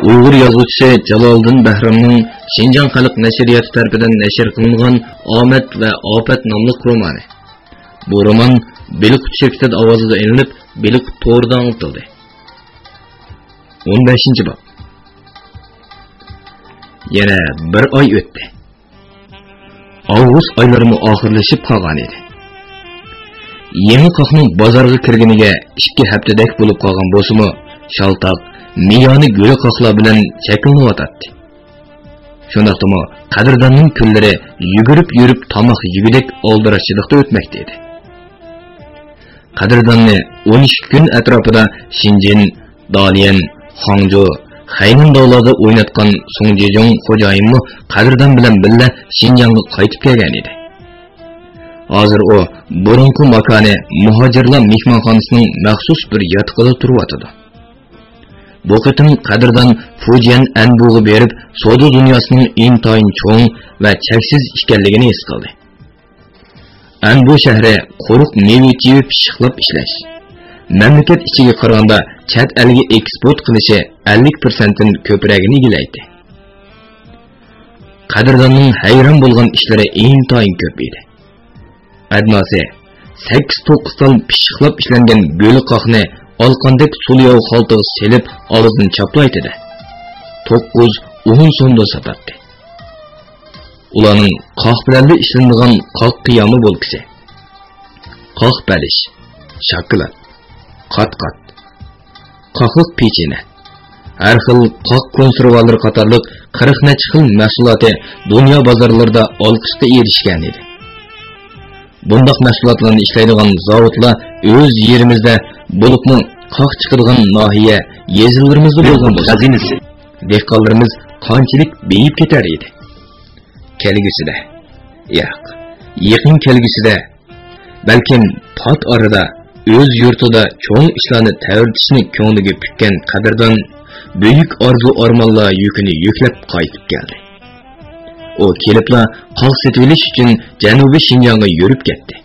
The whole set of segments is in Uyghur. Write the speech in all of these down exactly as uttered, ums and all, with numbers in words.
ئۇيغۇر يازغۇچىسى جالالىدىن بەھرامنىڭ شىنجاڭ خەلق نەشرىياتى تەرىپىدىن نەشر قىلىنغان ئامەت ۋە ئاپەت ناملىق رومانى. بۇ رومان بېلىققۇت شىركىتىدە ئاۋازىدا ئېلىنىپ، بېلىققۇت تورىدا ئاڭلىتىلدى. ئون بەشىنچى باب. يەنە بىر ئاي ئۆتتى. ئاۋغۇست ئايلىرىمۇ ئاخىرلىشىپ قالغان ئىدى. يېڭى قاقنىڭ بازارغا كىرگىنىگە ئىككى ھەپتىدەك بولۇپ قالغان بولسىمۇ، شالتاق، مىيانە گۈلە قاقلار بىلەن شەكىللىنىۋاتاتتى. شۇنداقتىمۇ قەدىرداننىڭ كۈنلىرى يۈگۈرۈپ يۈرۈپ تاماق يېگۈدەك ئالدىراشچىلىقتا ئۆتمەكتە ئىدى. قەدىرداننى ئون ئىككى كۈن ئەتراپىدا شېنجېن، داليەن، خاڭجۇ، خەينەن داۋلاردا ئويناتقان سۇڭ جېجۇڭ خوجايىنمۇ قەدىردان بىلەن بىللە شىنجاڭغا قايتىپ كەلگەن ئىدى. ھازىر ئۇ بۇرۇنقى ماكانى مۇھاجىرلار مېھمانخانىسىنىڭ مەخسۇس بىر ياتىقىدا تۇرۇۋاتىدۇ. بۇ قېتىم قەدىردان فۇجيەن ئەنبۇغا بېرىپ، سودا دۇنياسىنىڭ ئىنتايىن چوڭ ۋە چەكسىز ئىكەنلىكىنى ھېس قىلدى. ئەنبۇ شەھىرى قۇرۇق مېۋە-چېۋە پىششىقلاپ ئىشلەش، مەملىكەت ئىچىگە قارىغاندا چەت ئەلگە ئېكسپورت قىلىشى ئەللىك پىرسەنتتىن كۆپرەكنى ئىگىلەيتتى. قەدىرداننىڭ ھەيران بولغان ئىشلىرى ئىنتايىن كۆپ ئىدى. ئەدناسى سەككىز توققۇز تال پىششىقلاپ ئىشلەنگەن گۆلى قاقنى ئالقاندەك سۇلياۋ خالتىغا سېلىپ، ئاغزىنى چاپلايتتى-دە، توققۇز، ئون سومدىن ساتاتتى. ئۇلارنىڭ قاق بىلەنلا ئىشلىنىدىغان قاق قىيامى بولكىسى، قاق بەلىش، شاكىلات، قات-قات، قاقلىق پېچىنە، ھەر خىل قاق كونسېرۋالىرى قاتارلىق قىرىق نەچچە خىل مەھسۇلاتى دۇنيا بازارلىرىدا ئالقىشقا ئېرىشكەن ئىدى. بۇنداق مەھسۇلاتلارنى ئىشلەيدىغان زاۋۇتلار ئۆز يېرىمىزدە، بولۇپمۇ قاق چىقىدىغان ناھىيە، يېزىلىرىمىزدا بولغان بولسا، خەزىنىسى، دېھقانلىرىمىز قانچىلىك بېيىپ كېتەر ئىدى. كەلگۈسىدە، ياق، يېقىن كەلگۈسىدە، بەلكىم پات ئارىدا ئۆز يۇرتىدا چوڭ ئىشلارنى تەۋرىتىشنى كۆڭلىگە پۈككەن قەدىردان بۈيۈك ئارزۇ-ئارمانلار يۈكىنى يۈكلەپ قايتىپ كەلدى. ئۇ كېلىپلا قاق سېتىۋېلىش ئۈچۈن جەنۇبىي شىنجاڭغا يۈرۈپ كەتتى.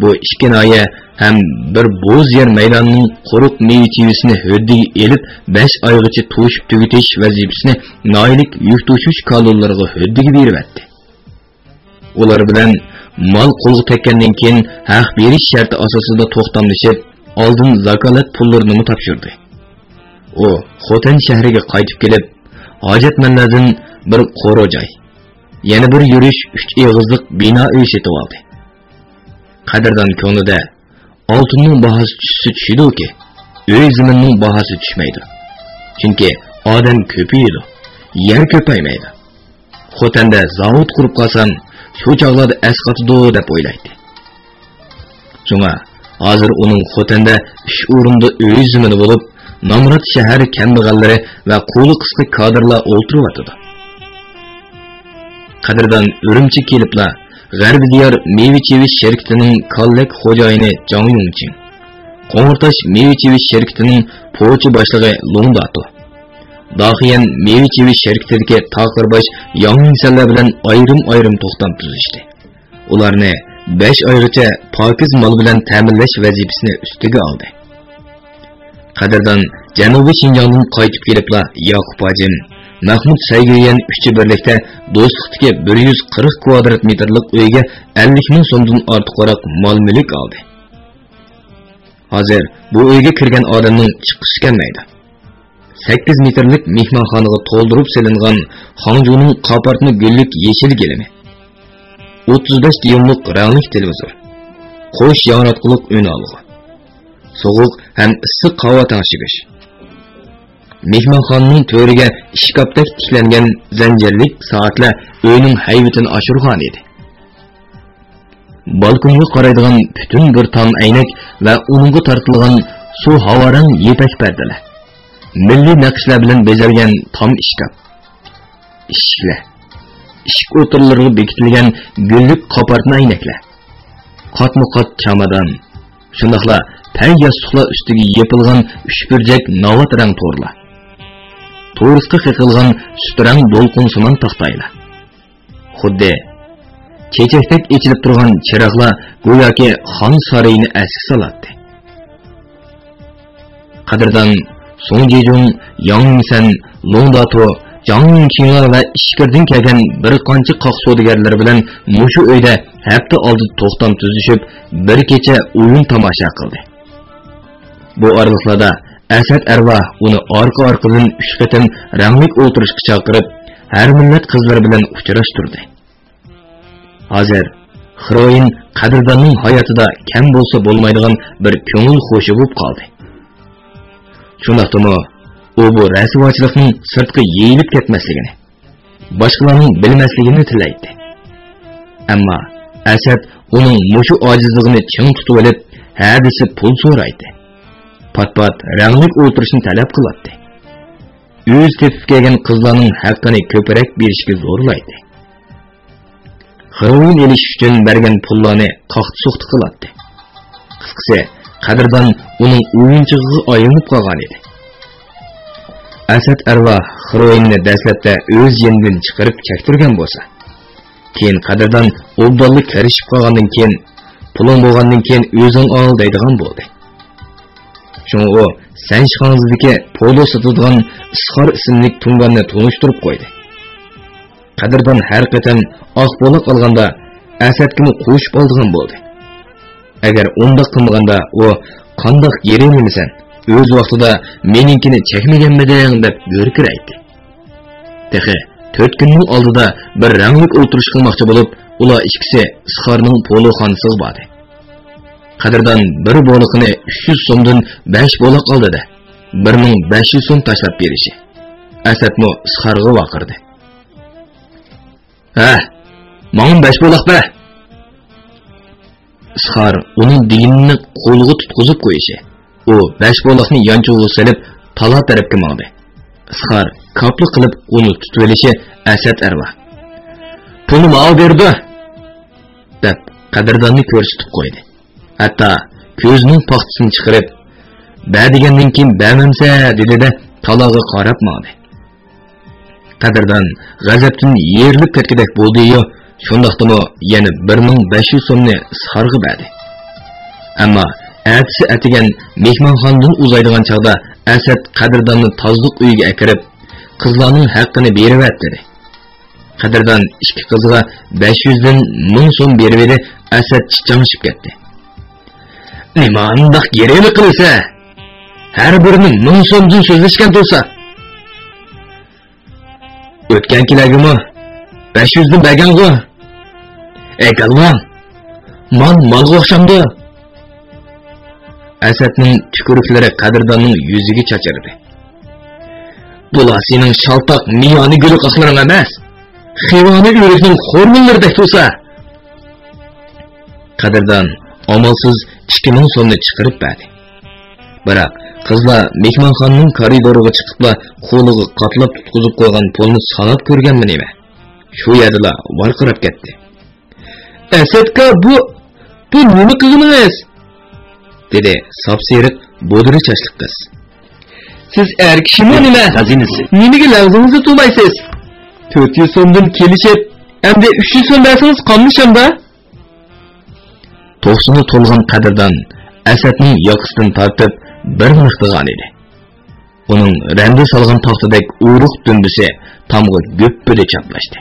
بۇ ئىككى ناھىيە ھەم بىر بوز يەر مەيدانىنىڭ قۇرۇق مېۋە-چېۋىسىنى ھۆددىگە ئېلىپ، بەش ئايغىچە توشۇپ تۈگىتىش ۋەزىپىسىنى ناھىيەلىك يۈك توشۇش كالونلىرىغا ھۆددىگە بېرىۋەتتى. ئۇلار بىلەن مال قولغا تەگكەندىن كېيىن ھەق بېرىش شەرتى ئاساسىدا توختاملىشىپ، ئالدىن زاكالەت پۇللىرىنىمۇ تاپشۇردى. ئۇ خوتەن شەھىرىگە قايتىپ كېلىپ، ھاجەتمەنلەردىن بىر قورۇ جاي، يەنە بىر يۈرۈش ئۈچ ئېغىزلىق بىنا ئۆي سېتىۋالدى. قەدىردان كۆڭلىدە، ئالتۇننىڭ باھاسى چۈشسە چۈشىدۇكى، ئۆي زېمىننىڭ باھاسى چۈشمەيدۇ. چۈنكى ئادەم كۆپىيىدۇ، يەر كۆپەيمەيدۇ. خوتەندە زاۋۇت قۇرۇپ قالسام، شۇ چاغلاردا ئەسقاتىدۇ دەپ ئويلايتتى. شۇڭا ھازىر ئۇنىڭ خوتەندە ئۈچ ئورۇندا ئۆي زېمىنى بولۇپ، نامرات شەھەر كەمبەغەللىرى ۋە قولى قىسقا كادىرلار ئولتۇرۇۋاتىدۇ. قەدىردان ئۈرۈمچىگە كېلىپلا، غەربىي دىيار مېۋە چېۋىش شىركىتىنىڭ كاللەك خوجايىنى جاڭ يۇڭچىڭ، قوڭۇرتاش مېۋە چېۋىش شىركىتىنىڭ پوچى باشلىقى لۇڭ داتۇ، داخىيەن مېۋە چېۋىش شىركىتىدىكى تاقىرباش ياڭ يىڭسەنلەر بىلەن ئايرىم-ئايرىم توختام تۈزۈشتى. ئۇلارنى بەش ئايغىچە پاكىز مال بىلەن تەمىنلەش ۋەزىپىسىنى ئۈستىگە ئالدى. قەدىردان جەنۇبىي شىنجاڭدىن قايتىپ كېلىپلا، ياقۇپ ھاجىم، مەخمۇت سەيگۈيۈەن ئۈچى بىرلىكتە دوستلۇقتىكى بىر يۈز قىرىق كۋادرات مېتىرلىق ئۆيگە ئەللىك مىڭ سومدىن ئارتۇقراق مال-مۈلۈك ئالدى. ھازىر بۇ ئۆيگە كىرگەن ئادەمنىڭ چىققۇسى كەلمەيدۇ. سەككىز مېتىرلىك مېھمانخانىغا تولدۇرۇپ سېلىنغان خاڭجۇنىڭ قاپارتما گۈللۈك يېشىل گىلىمى، ئوتتۇز بەش دىيۇملۇق رەڭلىك تېلېۋىزور، قوش ياڭراتقۇلۇق ئۈنئالغۇ، سوغۇق ھەم ئىسسىق ھاۋا تەڭشىگۈچ، مېھمانخانىنىڭ تۆرىگە ئىشكاپتەك تىكلەنگەن زەنجىرلىك سائەتلەر ئۆينىڭ ھەيۋىتىنى ئاشۇرغانىدى. بالكونغا قارايدىغان پۈتۈن بىر تام ئەينەك ۋە ئۇنىڭغا تارتىلغان سۇ ھاۋا رەڭ يىپەك پەردىلەر، مىللىي نەقىشلەر بىلەن بېزەلگەن تام ئىشكاپ، ئىشىكلەر، ئىشىك ئوتتۇرىلىرىغا بېكىتىلگەن گۈللۈك قاپارتما ئەينەكلەر، قاتمۇ قات چامادان، شۇنداقلا پەي ياستۇقلار ئۈستىگە يېپىلغان ئۈچ بۇرجەك ناۋات رەڭ تورلار، تورۇسقا قېقىلغان سۈت رەڭ دولقۇنسىمان تاختايلار. خۇددى چېچەكتەك ئېچىلىپ تۇرغان چىراغلار گوياكى خان سارىيىنى ئەسكە سالاتتى. قەدىردان سۇڭ جىجۇڭ، ياڭ مىسەن، لوڭ داتو، جاڭ يۈنكىڭلار ۋە ئىچكىرىدىن كەلگەن بىر قانچە قاق سودىگەرلىرى بىلەن مۇشۇ ئۆيدە ھەپتە ئالدىدا توختام تۈزۈشۈپ، بىر كېچە ئويۇن تاماشا قىلدى. بۇ ئارىلىقلاردا ئەسەت ئەرۋاھ ئۇنى ئارقا-ئارقىدىن ئۈچ قېتىم رەڭلىك ئولتۇرۇشقا چاقىرىپ، ھەر مىللەت قىزلىرى بىلەن ئۇچراشتۇردى. ھازىر خىرويىن قەدىرداننىڭ ھاياتىدا كەم بولسا بولمايدىغان بىر كۆڭۈل خۇشى بولۇپ قالدى. شۇنداقتىمۇ ئۇ بۇ رەسۋاچىلىقنىڭ سىرتقا يېيىلىپ كەتمەسلىكىنى، باشقىلارنىڭ بىلمەسلىكىنى تىلەيتتى. ئەمما ئەسەت ئۇنىڭ مۇشۇ ئاجىزلىقىنى چىڭ تۇتۇۋېلىپ، ھە دېسە پۇل سورايتتى. پات-پات رەڭلىك ئولتۇرۇشنى تەلەپ قىلاتتى. ئۆزى تېپىپ كەلگەن قىزلارنىڭ ھەققىنى كۆپرەك بېرىشكە زورلايتتى. خىروئىن ئېلىش ئۈچۈن بەرگەن پۇللارنى قاقتى-سوقتى قىلاتتى. قىسقىسى، قەدىردان ئۇنىڭ ئويۇنچۇقىغا ئايلىنىپ قالغان ئىدى. ئەسەت ئەرۋاھ خىروئىننى دەسلەپتە ئۆز يېنىدىن چىقىرىپ چەكتۈرگەن بولسا، كېيىن قەدىردان ئوبدانلا كىرىشىپ قالغاندىن كېيىن، پۇلۇڭ بولغاندىن كېيىن ئۆزۈڭ ئال دەيدىغان بولدى. شۇڭا ئۇ سەنشىخاڭزىدىكى پولۇ ساتىدىغان ئىسخار ئىسىملىك تۇڭگاننى تونۇشتۇرۇپ قويدى. قەدىردان ھەر قېتىم ئاق بولاق ئالغاندا ئەسەتكىمۇ قوشۇپ ئالىدىغان بولدى. ئەگەر ئۇنداق قىلمىغاندا ئۇ، «قانداق گېرى نېمىسەن؟ ئۆز ۋاقتىدا مېنىڭكىنى چەكمىگەنمىدىڭ؟» دەپ گۈركىرەيتتى. تېخى تۆت كۈننىڭ ئالدىدا بىر رەڭلىك ئولتۇرۇش قىلماقچى بولۇپ، ئۇلار ئىككىسى ئىسخارنىڭ پولۇخانىسىغا باردى. قەدىردان بىر بولىقىنى ئۈچ يۈز سومدىن بەش بولاق ئالدى-دە، بىر مىڭ بەش يۈز سوم تاشلاپ بېرىشى. ئەسەتمۇ ئىسخارغا ۋارقىرىدى. «ھە، ماڭا بەش بولاق بەر!» ئىسخار ئۇنىڭ دېگىنىنى قولىغا تۇتقۇزۇپ قويۇشى، ئۇ بەش بولاقنى يانچۇقىغا سېلىپ، تالا تەرەپكە ماڭدى. ئىسخار كاپلا قىلىپ ئۇنى تۇتۇۋېلىشى ئەسەت ئەرۋاھ. «پۇلنى ماڭا بېرىدۇ!» دەپ، قەدىرداننى كۆرسىتىپ قويدى. ھەتتا كۆزىنىڭ پاختىسىنى چىقىرىپ، «بەر دېگەندىن كېيىن بەرمەمسە!» دېدى-دە، تالاغا قاراپ ماڭدى. قەدىردان غەزەپتىن يېرىلىپ كەتكۈدەك بولدى-يۇ، شۇنداقتىمۇ يەنە بىر مىڭ بەش يۈز سومنى ئىسخارغا بەردى. ئەمما ئەتىسى ئەتىگەن مېھمانخانىدىن ئۇزايدىغان چاغدا ئەسەت قەدىرداننى تازىلىق ئۆيىگە ئەكىرىپ، «قىزلارنىڭ ھەققىنى بېرىۋەت» دېدى. قەدىردان ئىككى قىزغا بەش يۈزدىن مىڭ سوم بېرىۋىدى، ئەسەت چىچاڭشىپ كەتتى. «نېمانداق گېرىلىك قىلىسەن؟ ھەر بىرىنى مىڭ سومدىن سۆزلەشكەن تۇرسا!» «ئۆتكەنكىلەرگىمۇ بەش يۈزدىن بەرگەنغۇ؟ ئەي گالۋاڭ، مال مالغا ئوخشامدۇ؟» ئەسەتنىڭ تۈكۈرۈكلىرى قەدىرداننىڭ يۈزىگە چاچرىدى. «بۇلار سېنىڭ شالتاق مىيانە گۈلۈقاقلىرىڭ ئەمەس، خىۋانە ئۆرۈكنىڭ خورمۇنلىرىدەك تۇرسا!» قەدىردان ئامالسىز ئىككى مىڭ سومنى چىقىرىپ بەردى. بىراق قىزلار مېھمانخانىنىڭ كارىدورىغا چىقىپلا قولىغا قاتلاپ تۇتقۇزۇپ قويغان پۇلنى ساناپ كۆرگەنمۇ نېمە؟ شۇ يەردىلا ۋارقىراپ كەتتى. «ئەسەتكا، بۇ، بۇ نېمە قىلغىنىڭىز؟» دېدى ساپسېرىق بودرا چاچلىق قىز. «سىز ئەر كىشىمۇ نېمە؟ خەزىنىسى. نېمىگە لەۋزىڭىزنى تۇتمايسىز؟ تۆت يۈز سومدىن كېلىشىپ، ئەمدى ئۈچ يۈز سوم بەرسىڭىز قاملىشامدا؟» توقسىنى تولغان قەدىردان ئەسەتنىڭ ياقىسىدىن تارتىپ بىر مىقتىغان ئىدى. ئۇنىڭ رەندە سالغان تاختىدەك ئورۇق دۈمبىسى تامغا گۈپپىدە چاپلاشتى.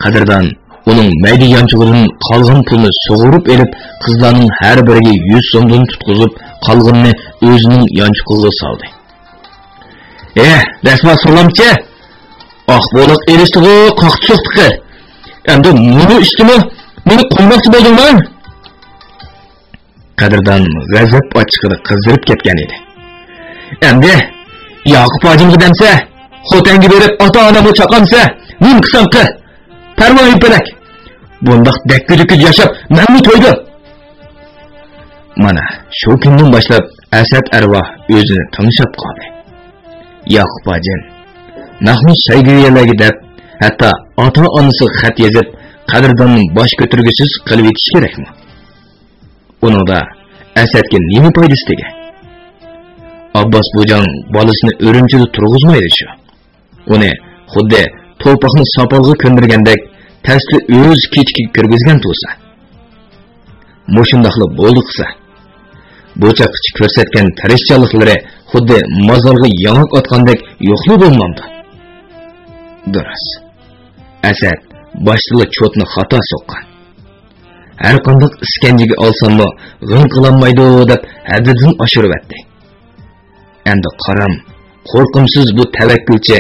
قەدىردان ئۇنىڭ مەيدە يانچۇقىدىن قالغان پۇلنى سۇغۇرۇپ ئېلىپ، قىزلارنىڭ ھەر بىرىگە يۈز سومدىن تۇتقۇزۇپ، قالغىنىنى ئۆزىنىڭ يانچۇقىغا سالدى. «ئېھ، رەسۋا سۇرلامچى! ئاق بولاق ئېلىشتىغۇ قاقتى سوقتى قىل! ئەمدى مۇنۇ ئىشتىمۇ مېنى قويماقچى بولدۇڭمۇ؟» قەدىردان غەزەپ ئاچچىقىدا قىزىرىپ كەتكەن ئىدى. «ئەمدى ياقۇپ ھاجىمغا دەمسە، خوتەنگە بېرىپ ئاتا-ئانامغا چاقامسە، نېمە قىلسام قىل! پەرۋايىم پەلەك! بۇنداق دەككە-دۈككىدە ياشاپ مەنمۇ تويدۇم!» مانا شۇ كۈندىن باشلاپ ئەسەت ئەرۋاھ ئۆزىنى تىڭشاپ قالدى. ياقۇپ ھاجىم، مەخمۇت سەيگۈيەلەرگە دەپ، ھەتتا ئاتا-ئانىسىغا خەت يېزىپ، قەدىرداننى باش كۆتۈرگۈسىز قىلىۋېتىش كېرەكمۇ؟ ئۇنىڭدا ئەسەتكە نېمە پايدىسى تېگە؟ ئابباس بۇجاڭ بالىسىنى ئۈرۈمچىدە تۇرغۇزمايدۇ شۇ. ئۇنى خۇددى توپاقنى ساپالغا كۆندۈرگەندەك پەسلا ئۆز كېچىكىگە كىرگۈزگەن تۇرسا. مۇشۇنداقلا بولدى قىلسا. بۇ چاغقىچە كۆرسەتكەن تىرىشچانلىقلىرى خۇددى مازارغا ياڭاق ئاتقاندەك يوقلا بولمامدۇ؟ دۇرۇس. ئەسەت باشتىلا چوتنى خاتا سوققان. ھەرقانداق ئىسكەنجىگە ئالساممۇ غىڭ قىلالمايدۇ دەپ ھەددىدىن ئاشۇرۇۋەتتى. ئەمدى قارام، قورقۇمسىز بۇ تەۋەككۈلچى،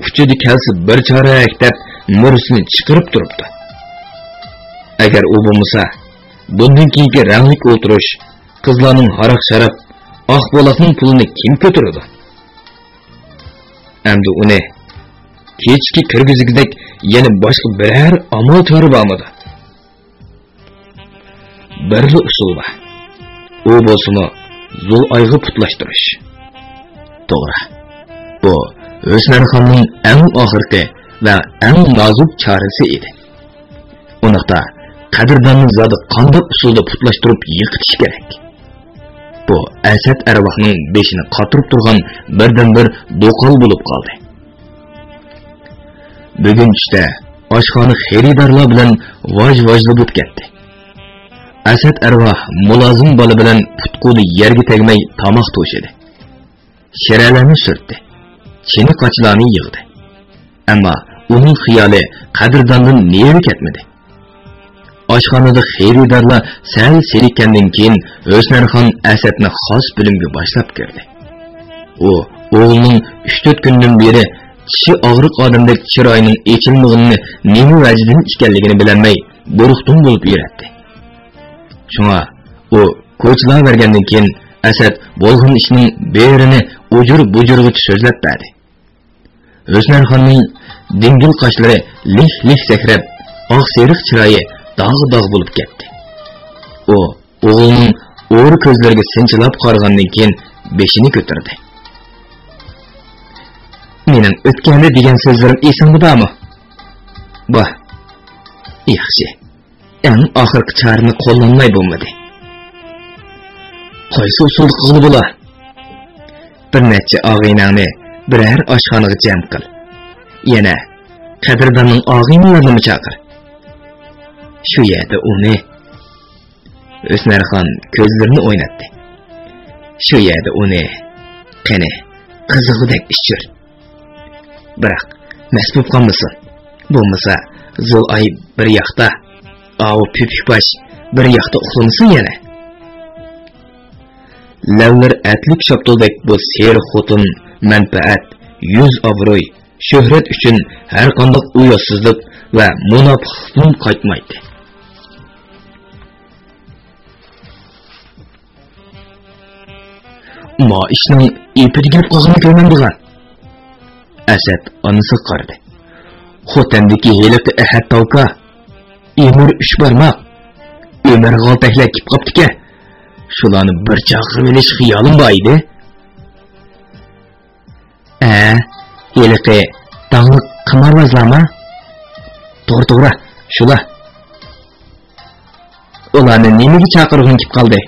ئۇچىدا كەلسە بىر چارەك دەپ مۈرىسىنى چىقىرىپ تۇرۇپتۇ. ئەگەر ئۇ بولمىسا، بۇندىن كېيىنكى رەڭلىك ئولتۇرۇش قىزلارنىڭ ھاراق-شاراب، ئاق بولاقنىڭ پۇلىنى كىم كۆتۈرىدۇ؟ ئەمدى ئۇنى كېچىكى كىرگۈزگۈدەك يەنە باشقا بىرەر ئامال چارە بارمىدۇ؟ بىرلا ئۇسۇل بار. ئۇ بولسىمۇ زۇلئايغا پۇتلاشتۇرۇش. توغرا. بۇ ھۆسنەرخاننىڭ ئەڭ ئاخىرقى ۋە ئەڭ نازۇك چارىسى ئىدى. ئۇنداقتا قەدىرداننى زادى قانداق ئۇسۇلدا پۇتلاشتۇرۇپ يىقىتىش كېرەك؟ بۇ ئەسەت ئەرۋاھنىڭ بېشىنى قاتۇرۇپ تۇرغان بىردىنبىر دوقال بولۇپ قالدى. بۈگۈن چۈشتە ئاشخانا خېرىدارلار بىلەن ۋاژ-ۋاژلا بولۇپ كەتتى. ئەسەت ئەرۋاھ مۇلازىم بالا بىلەن پۇت-قولى يەرگە تەگمەي تاماق توشىدى. شىرەلەرنى سۈرتتى. چىنە-قاچىلارنى يىغدى. ئەمما ئۇنىڭ خىيالى قەدىرداندىن نېرى كەتمىدى. ئاشخانىدا خېرىدارلار سەل سېلىككەندىن كېيىن، ھۆسنەرخان ئەسەتنى خاس بۆلۈمگە باشلاپ كىردى. ئۇ ئوغلىنىڭ ئۈچ-تۆت كۈندىن بېرى چىشى ئاغرىق ئادەمدەك چىرايىنىڭ ئېچىلمىغىنىنى نېمە ۋەجىدىن ئىكەنلىكىنى بىلەلمەي، بۇرۇقتۇڭ بولۇپ يۈرەتتى. شۇڭا ئۇ كوچىلاۋەرگەندىن كېيىن، ئەسەت بولغان ئىشنىڭ بېرىنى ئۇجۇر-بۇجۇرغىچە سۆزلەپ بەردى. ھۆسنەرخاننىڭ دىڭگىل قاشلىرى لىھ-لىھ سەكرەپ، ئاق سېرىق چىرايى داغ-داغ بولۇپ كەتتى. ئۇ ئوغلىنىڭ ئورا كۆزلىرىگە سىنچىلاپ قارىغاندىن كېيىن بېشىنى كۆتۈردى. مېنىڭ ئۆتكەندە دېگەن سۆزلىرىم ئېسىڭدە بارمۇ؟ بار. ياخشى. ئەڭ ئاخىرقى چارىنى قوللانماي بولمىدى. قايسى ئۇسۇلدا قىلغىلى بولا؟ بىر نەچچە ئاغىنەڭنى بىرەر ئاشخانىغا جەم قىل. يەنە قەدىرداننىڭ ئاغىنىلىرىنىمۇ چاقىر. شۇ يەردە ئۇنى. ھۆسنەرخان كۆزلىرىنى ئويناتتى. شۇ يەردە ئۇنى، قېنى، قىزىغۇدەك ئىچۈر. بىراق، مەست بولۇپ قالمىسۇن. بولمىسا، زۇلئاي بىر ياقتا، ئاۋۇ پۈپۈك باش بىر ياقتا ئۇخلىمىسۇن يەنە. لەۋلىرى ئەتلىك شاپتۇلدەك بۇ سېرىق خوتۇن مەنپەئەت، يۈز-ئابرۇي، شۆھرەت ئۈچۈن ھەرقانداق ئۇياتسىزلىق ۋە مۇناپىقلىقتىن قاچمايتتى. ما ئىشنىڭ ئېپىدە كېلىپ قالغىنىنى كۆرمەمدىغان. ئەسەت ئانىسىغا قارىدى. خوتەندىكى ھېلىقى ئەھەت تاۋكا، ئىمىر ئۈچ بارماق، ئۆمەر غالتەكلەر كېلىپ قاپتىكەن. شۇلارنى بىر چاقىرىۋېلىش خىيالىم بار ئىدى. ئە، ھېلىقى داڭلىق قىمارۋازلارما؟ توغرا، توغرا، شۇلار. ئۇلارنى نېمىگە چاقىرغۇڭ كېلىپ قالدى؟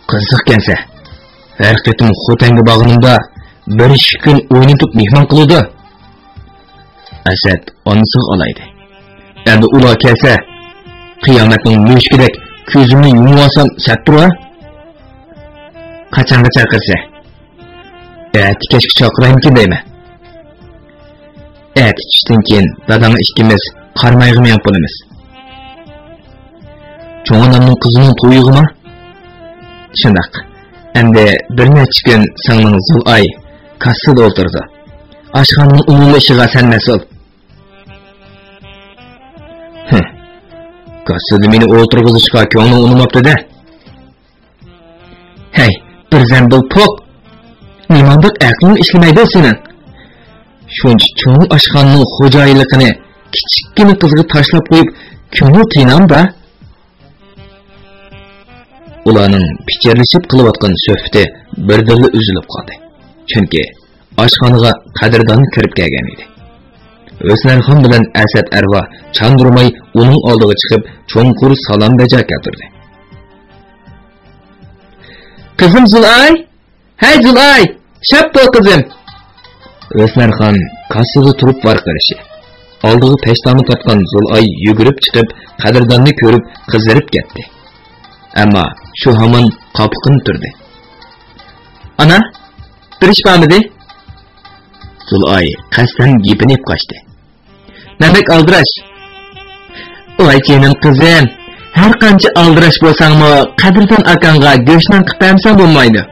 قىزىقكەنسە، ھەر قېتىم خوتەنگە بارغىنىمدا بىر ئىككى كۈن ئوينىتىپ مېھمان قىلىدۇ. ئەسەت ئانىسىغا ئالايدى. ئەمدى ئۇلار كەلسە، قىيامەتنىڭ مۈشۈكىدەك كۆزۈمنى يۇمۇۋالسام سەت تۇرا؟ قاچانغا چاقىرىسەن؟ ئەتە كەچكە چاقىرايمىكىن دەيمەن. ئەتە چۈشتىن كېيىن داداڭ ئىككىمىز قارامايغا مېڭىپ بولىمىز. چوڭ ئانامنىڭ قىزىنىڭ تويىغىما؟ شۇنداق. ئەمدى بىر نەچچە كۈن سىڭلىڭ زۇلئاي كاسسىدا ئولتۇرىدۇ. ئاشخانىنىڭ ئومۇمىي ئىشىغا سەن مەسئۇل. ھە. كاسسىدا مېنى ئولتۇرغۇزۇشقا كۆڭلۈڭ ئۇنىماپتۇ-دە. ھەي، بىر زەمبىل پوق! نېمانداق ئەقلىڭ ئىشلىمەيدۇ سېنىڭ؟ شۇنچە چوڭ ئاشخانىنىڭ خوجايىنلىقىنى كىچىككىنە قىزغا تاشلاپ قويۇپ، كۆڭۈل قىينامدا؟ ئۇلارنىڭ پىچىرلىشىپ قىلىۋاتقان سۆھبىتى بىردىنلا ئۈزۈلۈپ قالدى. چۈنكى ئاشخانىغا قەدىردان كىرىپ كەلگەن ئىدى. ھۆسنەرخان بىلەن ئەسەت ئەرۋاھ چاندۇرماي ئۇنىڭ ئالدىغا چىقىپ، چوڭقۇر سالام بەجا كەلتۈردى. قىزىم زۇلئاي! ھەي زۇلئاي! شاپ بول قىزىم! ھۆسنەرخان كاسسىدا تۇرۇپ ۋارقىرىشى. ئالدىغا پەشتانە تارتقان زۇلئاي يۈگۈرۈپ چىقىپ، قەدىرداننى كۆرۈپ قىزىرىپ كەتتى. ئەمما شۇ ھامان قاپىقىنى تۈردى. ئانا، بىر ئىش بارمىدى؟ زۇلئاي قەستەن گېپىنى قاچتى. مەن بەك ئالدىراش. ۋاي جېنىم قىزىم، ھەر قانچە ئالدىراش بولساڭمۇ، قەدىردان ئاكاڭغا گۆشنان قىلىپ بەرمىسەڭ بولمايدۇ.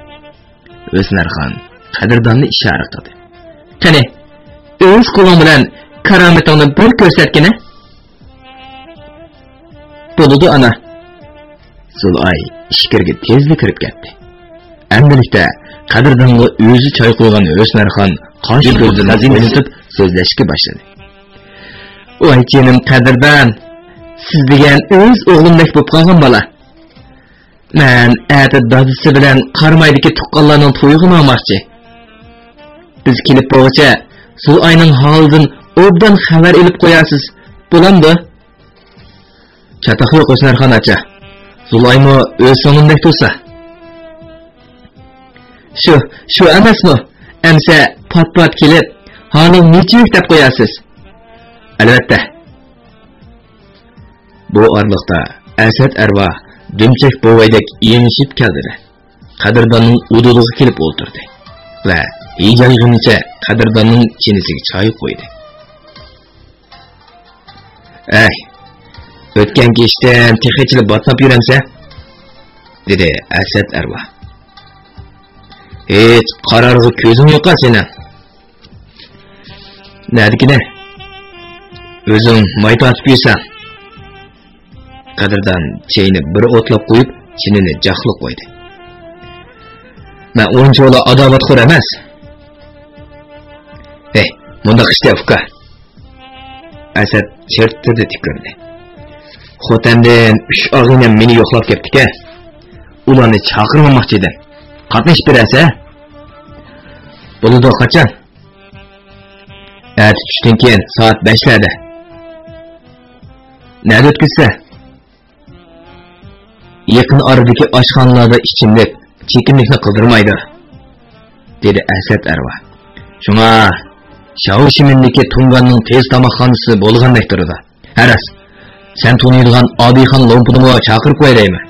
ھۆسنارخان قەدىرداننى ئىشارە قىلدى. قېنى، ئۆز قولۇڭ بىلەن كارامىتىڭنى بىر كۆرسەتكىنە. بولىدۇ، ئانا. زۇلئاي ئىچكىرىگە تېزلا كىرىپ كەتتى. ئەمدىلىكتە قەدىردانغا ئۆزى چاي قۇيغان ھۆسنارخان قاش كۆزلىرىنى ئوينىتىپ سۆزلەشكە باشلىدى. ۋاي جېنىم قەدىردان، سىز دېگەن ئۆز ئوغلۇمدەك بولۇپ قالغان بالا. مەن ئەتە دادىسى بىلەن قارامايدىكى تۇغقانلارنىڭ تويىغا ماڭماقچى. بىز كېلىپ بولغۇچە زۇلئاينىڭ ھالىدىن ئوبدان خەۋەر ئېلىپ قويارسىز، بولامدۇ؟ چاتاق يوق، ھۆسنارخان ئاچا. زۇلئايمۇ ئۆز سۆڭۈمدەك تۇرسا. شۇ، شۇ ئەمەسمۇ؟ ئەمسە پات-پات كېلىپ، ھالىڭ نېچۈك دەپ قويارسىز. ئەلۋەتتە. بۇ ئارىلىقتا ئەسەت ئەرۋاھ دۈمچەك بوۋايدەك ئېڭىشىپ كەلدى-دە، قەدىرداننىڭ ئۇدۇلىغا كېلىپ ئولتۇردى ۋە ھىجايغىنىچە قەدىرداننىڭ چىنىسىگە چاي قۇيدى. ئەي، ئۆتكەن كېچىدىن تېخىچىلا باتناپ يۈرەمسە؟ دېدى ئەسەت ئەرۋاھ. ھېچ قارارغا كۆزۈڭ يوقا سېنىڭ. نەدىكىنى؟ ئۆزۈڭ ماي تارتىپ يۈرسەڭ. قەدىردان چېيىنى بىر ئوتلاپ قويۇپ، چىنىنى جاقلاپ قويدى. مەن ئۇنچىۋالا ئاداۋەتخور ئەمەس. ھەي، مۇنداق ئىشتە، ئۇكا. ئەسەت چىرتتىدە تۈكۈردى. خوتەندىن ئۈچ ئاغىنەم مېنى يوقلاپ كەپتىكەن. ئۇلارنى چاقىرماماقچى ئىدىم. قاتنىشىپ بېرەرسەن؟ بولىدۇ، قاچان؟ ئەتە چۈشتىن كېيىن سائەت بەشلەردە. نەدە ئۆتكۈزسە؟ يېقىن ئارىدىكى ئاشخانىلاردا ئىچىملىك، چېكىملىكنى قىلدۇرمايدۇ، دېدى ئەسەت ئەرۋاھ. شۇڭا شاۋشىمىندىكى تۇڭگاننىڭ تېز تاماقخانىسى بولغاندەك تۇرىدۇ. ھە راست، سەن تونۇيدىغان ئابىخان لومپىنىمۇ چاقىرىپ قويالايمەن.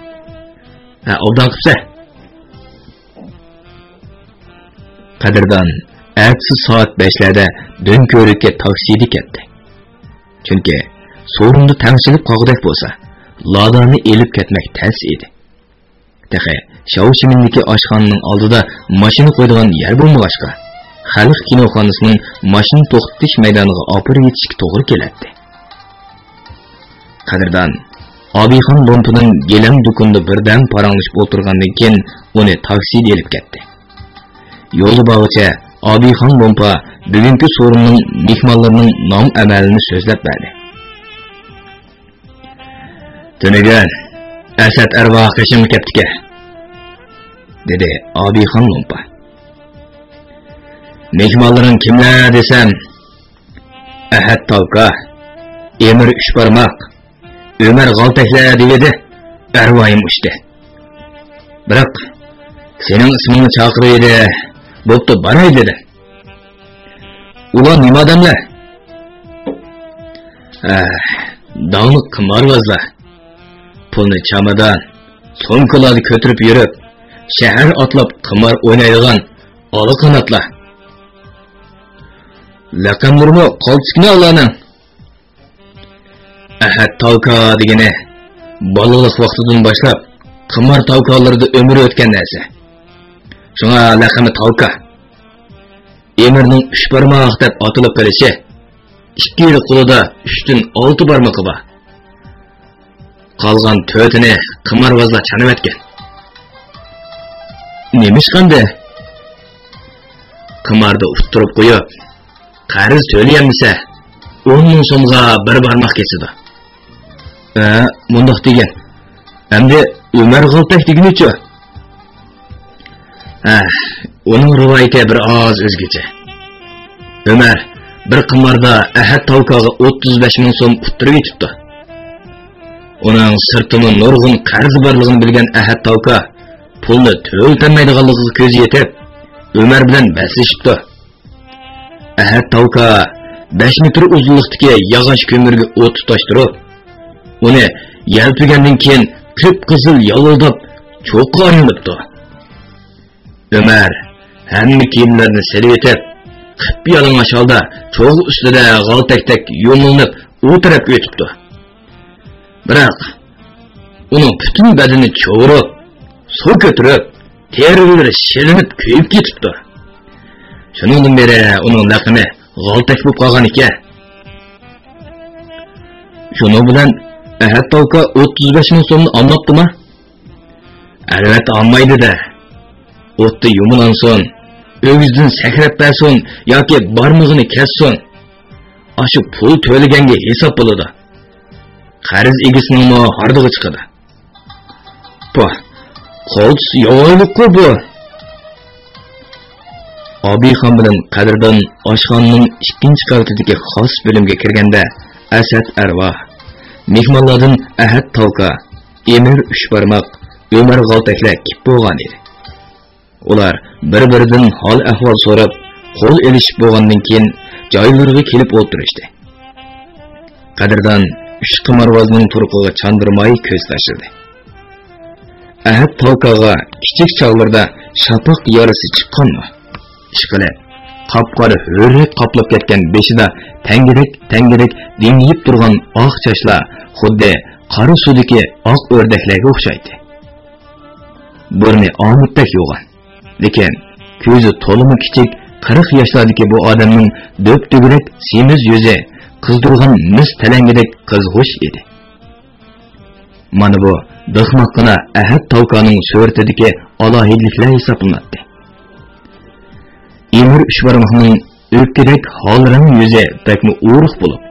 ھە، ئوبدان قىپسەن. قەدىردان ئەتىسى سائەت بەشلەردە دۆڭكۆۋرۈككە تاكسىدا كەتتى. چۈنكى سورۇندا تەڭشىلىپ قالغۇدەك بولسا، لادانى ئېلىپ كەتمەك تەس ئىدى. تېخى شاۋشىمىندىكى ئاشخانىنىڭ ئالدىدا ماشىنا قويىدىغان يەر بولمىغاچقا، خەلق كىنوخانىسىنىڭ ماشىنا توختىتىش مەيدانىغا ئاپىرىۋېتىشكە توغرا كېلەتتى. قەدىردان ئابىخان لومپىنىڭ گىلەم دۇكىنىدا بىردەم پاراڭلىشىپ ئولتۇرغاندىن كېيىن، ئۇنى تاكسىدا ئېلىپ كەتتى. يولدا بارغۇچە ئابىخان لومپا بۈگۈنكى سورۇننىڭ مېھمانلىرىنىڭ نام-ئەمەلىنى سۆزلەپ بەردى. تۈنۈگۈن ئەسەت ئەرۋاھ قېشىمغا كەپتىكەن، دېدى ئابىخان لومپا. مېھمانلىرىڭ كىملەر دېسەم، ئەھەت تاۋكا، ئېمىر ئۈچ بارماق، ئۆمەر غالتەكلەر دېۋىدى، ئەرۋايىم ئۇچتى. بىراق، سېنىڭ ئىسمىڭنى چاقىرىۋىدى، بوپتۇ، باراي دېدى. ئۇلار نېمە ئادەملەر؟ ھە، داڭلىق قىمارۋازلار. پۇلنى چامادان، سومكىلاردا كۆتۈرۈپ يۈرۈپ، شەھەر ئاتلاپ قىمار ئوينايدىغان ئالا قاناتلار. لەقەملىرىمۇ قالتىسكىنا ئۇلارنىڭ. ئەھەت تاۋكا دېگىنى بالىلىق ۋاقتىدىن باشلاپ قىمار تاۋكالىرىدا ئۆمرى ئۆتكەن نەرسە. شۇڭا لەقىمى تاۋكا. ئېمىرنىڭ ئۈچ بارماق دەپ ئاتىلىپ قېلىشى، ئىككىلا قولىدا ئۈچتىن ئالتە بارمىقى بار. قالغان تۆتىنى قىمارۋازلار چانىۋەتكەن. نېمىشقاندى؟ قىماردا ئۇتتۇرۇپ قويۇپ، قەرز تۆلىيەلمىسە، ئون مىڭ سومغا بىر بارماق كېسىدۇ. ھە، مۇنداق دېگەن. ئەمدى ئۆمەر غالتەك دېگىنىچۇ؟ ھە، ئۇنىڭ رىۋايىتى بىر ئاز ئۆزگىچە. ئۆمەر بىر قىماردا ئەھەت تاۋكاغا ئوتتۇز بەش مىڭ سوم ئۇتتۇرۇۋېتىپتۇ. ئۇنىڭ سىرتىمۇ نۇرغۇن قەرزى بارلىقىنى بىلگەن ئەھەت تاۋكا پۇلنى تۆلىتەلمەيدىغانلىقىغا كۆزى يېتىپ، ئۆمەر بىلەن بەسلىشىپتۇ. ئەھەت تاۋكا بەش مېتىر ئۇزۇنلۇقتىكى ياغاچ كۆمۈرگە ئوت تۇتاشتۇرۇپ، ئۇنى يەلپۈگەندىن كېيىن قىپقىزىل يالۋۇلداپ چوغقا ئايلىنىپتۇ. ئۆمەر ھەممە كىيىملىرىنى سېلىۋېتىپ، قىپيالىڭاچ ھالدا چوغ ئۈستىدە غالتەكتەك يۇمىلىنىپ ئۇ تەرەپكە ئۆتۈپتۇ. بىراق، ئۇنىڭ پۈتۈن بەدىنى چورۇپ، سۇ كۆتۈرۈپ، تېرىلىرى شىلىنىپ كۆيۈپ كېتىپتۇ. شۇنىڭدىن بېرى ئۇنىڭ لەقىمى غالتەك بولۇپ قالغان ئىكەن. شۇنىڭ بىلەن ئەھەت تاۋكا ئوتتۇز بەش مىڭ سومنى ئالماپتىما؟ ئەلۋەتتە ئالمايدۇ-دە. ئوتتا يۇمۇلانسۇن، ئۆگزىدىن سەكرەپ بەرسۇن ياكى بارمىقىنى كەسسۇن، ئاشۇ پۇل تۆلىگەنگە ھېساب بولىدۇ. قەرز ئىگىسىنىڭمۇ ھاردۇقى چىقىدۇ. پاھ، قالتىس ياۋايلىققۇ بۇ! ئابىخان بىلەن قەدىردان ئاشخانىنىڭ ئىككىنچى قەۋىتىدىكى خاس بۆلۈمگە كىرگەندە، ئەسەت ئەرۋاھ، مېھمانلاردىن ئەھەت تاۋكا، ئېمىر ئۈچ بارماق، ئۆمەر غالتەكلەر كىپ بولغان ئىدى. ئۇلار بىر-بىرىدىن ھال-ئەھۋال سوراپ، قول ئېلىشىپ بولغاندىن كېيىن، جايلىرىغا كېلىپ ئولتۇرۇشتى. قەدىردان ئۈچ قىمارۋازنىڭ تۇرقىغا چاندۇرماي كۆز تاشلىدى. ئەھەت تاۋكاغا كىچىك چاغلىرىدا شاپاق يارىسى چىققانمۇ؟ ئىشقىلىپ، قاپقارا ھۆررەك قاپلاپ كەتكەن بېشىدا تەڭگىدەك-تەڭگىدەك دىڭگىيىپ تۇرغان ئاق چاچلار خۇددى قارا سۇدىكى ئاق ئۆردەكلەرگە ئوخشايتتى. بۇرنى ئامۇتتەك يوغان، لېكىن كۆزى تولىمۇ كىچىك، قىرىق ياشلاردىكى بۇ ئادەمنىڭ دۆپدۆگىلەك سېمىز يۈزى قىزدۇرغان مىس تەلەڭگىدەك قىزغۇش ئىدى. مانا بۇ دىخماققىنا ئەھەت تاۋكانىڭ سۈرىتىدىكى ئالاھىدىلىكلەر ھېسابلىناتتى. ئېمىر ئۈچ بارماقنىڭ ئۆپكىدەك ھال رەڭ يۈزى بەكمۇ ئورۇق بولۇپ،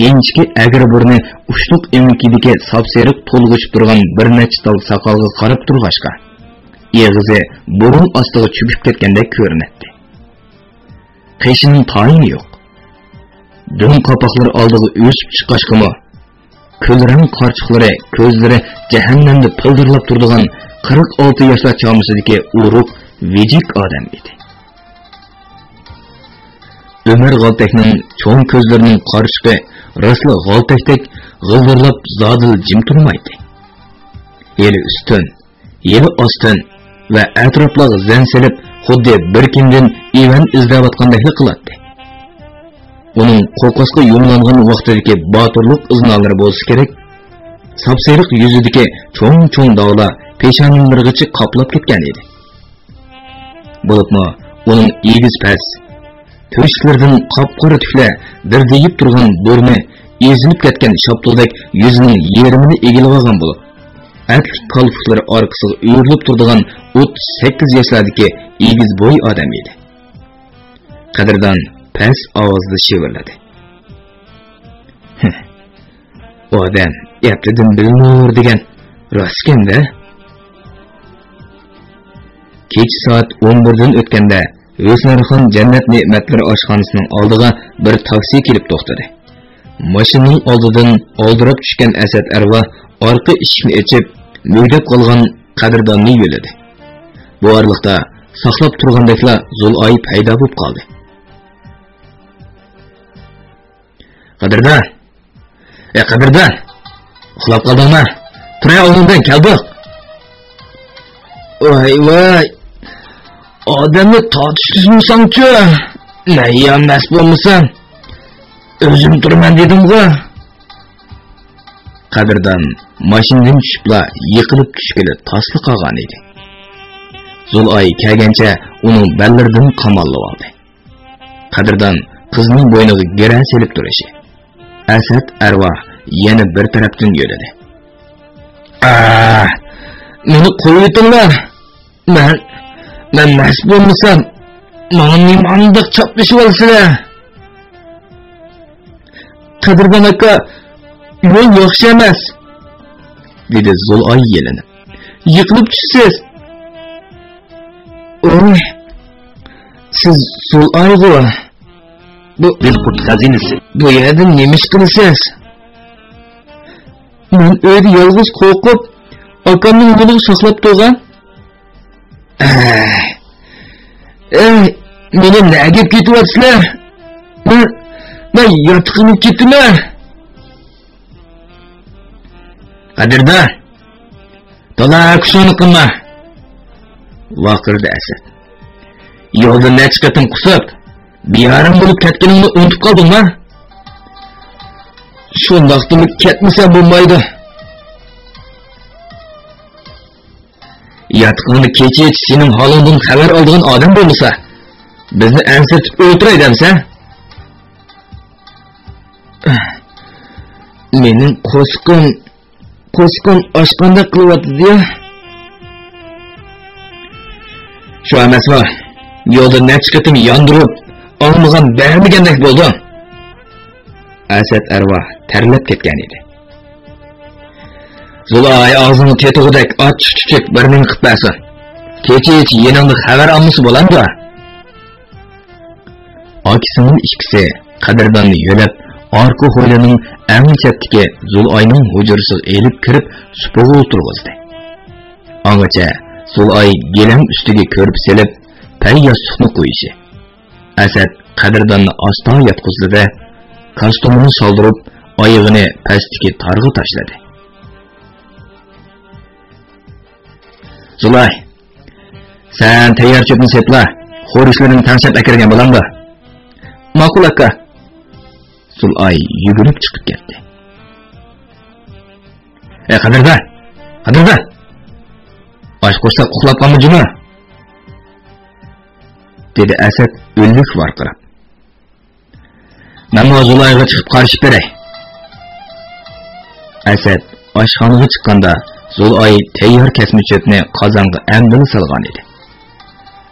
ئىنچىكە ئەگرى بۇرنى ئۇچلۇق ئۆمىكىدىكى ساپسېرىق تولغىشىپ تۇرغان بىر نەچچە تال ساقالغا قاراپ تۇرغاچقا، ئېغىزى بۇرۇن ئاستىغا چۆكۈپ كەتكەندەك كۆرۈنەتتى. قېشىنىڭ تايىنى يوق. دۆڭ قاپاقلىرى ئالدىغا ئۆسۈپ چىققاچقىمۇ، كۈلرەڭ قارچۇقلىرى، كۆزلىرى جەھەننەمدە پىلدىرلاپ تۇرىدىغان قىرىق ئالتە ياشلار چامىسىدىكى ئورۇق، ۋىجىك ئادەم ئىدى. ئۆمەر غالتەكنىڭ چوڭ كۆزلىرىنىڭ قارىچۇقى راستلا غالتەكتەك غىلدىرلاپ زادىلا جىم تۇرمايتتى. ھېلى ئۈستۈن، ھېلى ئاستىن ۋە ئەتراپلارغا زەن سېلىپ، خۇددى بىر كىمدىن ئىۋەن ئىزدەۋاتقاندەكلا قىلاتتى. ئۇنىڭ قوقاسقا يۇمىلانغان ۋاقتىدىكى باتۇرلۇق ئىزنالىرى بولسا كېرەك، ساپسېرىق يۈزىدىكى چوڭ-چوڭ داغلار پېشانىلىرىغىچە قاپلاپ كەتكەن ئىدى. بولۇپمۇ ئۇنىڭ ئېگىز پەس، تۆشۈكلىرىدىن قاپقارا تۈكلەر دىردىيىپ تۇرغان بۇرنى ئېزىلىپ كەتكەن شاپتۇلدەك يۈزىنىڭ يېرىمىنى ئىگىلىۋالغان بولۇپ، ئەتلىك كالپۇكلىرى ئارقىسىغا ئۆرۈلۈپ تۇرىدىغان ئوتتۇز سەككىز ياشلاردىكى ئېگىز بوي ئادەم ئىدى. قەدىردان پەس ئاۋازدا شىۋىرلىدى. ئادەم ئەپتىدىن بىلىنۇر دېگەن راستكەن-دە. كېچە سائەت ئون بىردىن ئۆتكەندە، ھۆسنارخان جەننەت نېمەتلىرى ئاشخانىسىنىڭ ئالدىغا بىر تاكسى كېلىپ توختىدى. ماشىنىنىڭ ئالدىدىن ئالدىراپ چۈشكەن ئەسەت ئەرۋاھ ئارقا ئىشىكنى ئېچىپ، مۈگدەپ قالغان قەدىرداننى يۆلىدى. بۇ ئارىلىقتا ساقلاپ تۇرغاندەكلا زۇلئاي پەيدا بولۇپ قالدى. قەدىردان! ئەي قەدىردان! ئۇخلاپ قالدىڭما؟ تۇرە ئورنۇڭدىن، كەلدۇق! ۋاي، ۋاي! ئادەمنى تارتىشتۇرمىساڭچۇ! مەن يا مەست بولمىسام، ئۆزۈم تۇرىمەن دېدىمغۇ! قەدىردان ماشىنىدىن چۈشۈپلا يىقىلىپ چۈشكىلى تاسلا قالغان ئىدى. زۇلئاي كەلگەنچە ئۇنىڭ بەللىرىدىن قاماللىۋالدى. قەدىردان قىزنىڭ بوينىغا گىرە سېلىپ تۇرۇشى. ئەسەت ئەرۋاھ يەنە بىر تەرەپتىن يۆلىدى. ئاھ، مېنى قويۇۋېتىڭلار! مەن، مەن مەست بولمىسام، ماڭا نېمانداق چاپلىشىۋالىسىلەر؟ قەدىردان ئاكا، يول ياخشى ئەمەس، دېدى زۇلئاي يېلىنىپ. يىقىلىپ چۈشىسىز. ئوي، سىز زۇلئايغۇ. بۇ دىلقۇت خەزىنىسى. بۇ يەردە نېمە ئىش قىلىسىز؟ مەن ئۆيدە يالغۇز قورقۇپ، ئاكامنىڭ يولىغا ساقلاپ تۇرغان. ئەي، ئەي، مېنى نەگە ئېلىپ كېتىۋاتىسىلەر؟ مەن، مەن ياتىقىمغا كېتىمەن. قەدىردان، ئالا، كۇشۇڭنى قىلما! ۋارقىرىدى ئەسەت. يولدا نەچچە قېتىم قۇسۇپ، بىئارام بولۇپ كەتكىنىڭنى ئۇنتۇپ قالدىڭما؟ شۇنداقتىمۇ كەتمىسە بولمايدۇ. ياتىقىڭدا كېچىچە سېنىڭ ھالىڭدىن خەۋەر ئالىدىغان ئادەم بولمىسا، بىزنى ئەنسىرىتىپ ئولتۇراي دەمسەن؟ مېنىڭ قورسىقىم، قورسىقىم ئاچقاندەك قىلىۋاتىدۇ-يا. شۇ ئەمەسمۇ؟ يولدا نەچچە قېتىم ياندۇرۇپ، ئالمىغان بەرمىگەندەك بولدۇڭ. ئەسەت ئەرۋاھ تەرلەپ كەتكەن ئىدى. زۇلاي، ئاغزىڭنى تېتىغۇدەك ئاچچىق-چۈچۈك بىر نېمە قىلىپ بەرسۇن. كېچىچە يېنىڭدا خەۋەر ئالمىسا بولامدۇ؟ ئاكا-سىڭىل ئىككىسى قەدىرداننى يۆلەپ، ئارقا ھويلىنىڭ ئەڭ چەتتىكى زۇلئاينىڭ ھۇجرىسىغا ئېلىپ كىرىپ، سۇپىغا ئولتۇرغۇزدى. ئاڭغىچە زۇلئاي گىلەڭ ئۈستىگە كۆرپە سېلىپ، پەي ياستۇقنى قويۇشى، ئەسەت قەدىرداننى ئاستا ياتقۇزدى-دە، كاستۇمىنى سالدۇرۇپ، ئايىغىنى پەستىكى تارغا تاشلىدى. زۇلاي، سەن تەييار چۆپنى سېپلا، خورۇجلىرىنى تەڭشەپ ئەكىرگەن بولامدۇ؟ ماقۇل، ئاكا. زۇلئاي يۈگۈرۈپ چىقىپ كەتتى. ئەي، قەدىردان! قەدىردان! ئاچ قورساق ئۇخلاپ قالما جۇمۇ! دېدى ئەسەت ئۆلۈك ۋارقىراپ. مەنمۇ زۇلايغا چىقىپ قارىشىپ بېرەي. ئەسەت ئاشخانىغا چىققاندا، زۇلئاي تەييار كەسمە چۆپنى قازانغا ئەمدىلا سالغان ئىدى.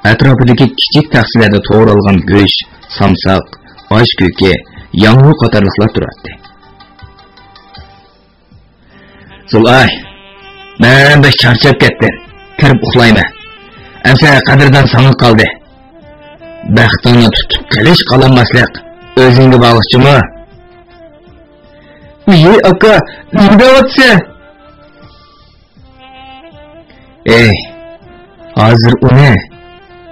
ئەتراپىدىكى كىچىك تەخسىلەردە توغرالغان گۆش، سامساق، ئاش كۆكى، ياڭيۇ قاتارلىقلار تۇراتتى. زۇلئاي، مەن بەك چارچاپ كەتتىم. كىرىپ ئۇخلايمەن. ئەمسە قەدىردان ساڭا قالدى. بەختىڭنى تۇتۇپ قېلىش قالالماسلىق ئۆزۈڭگە باغلىق جۇمۇ. ئىي، ئاكا، نېمە دەۋاتىسەن؟ ئەي، ھازىر ئۇنى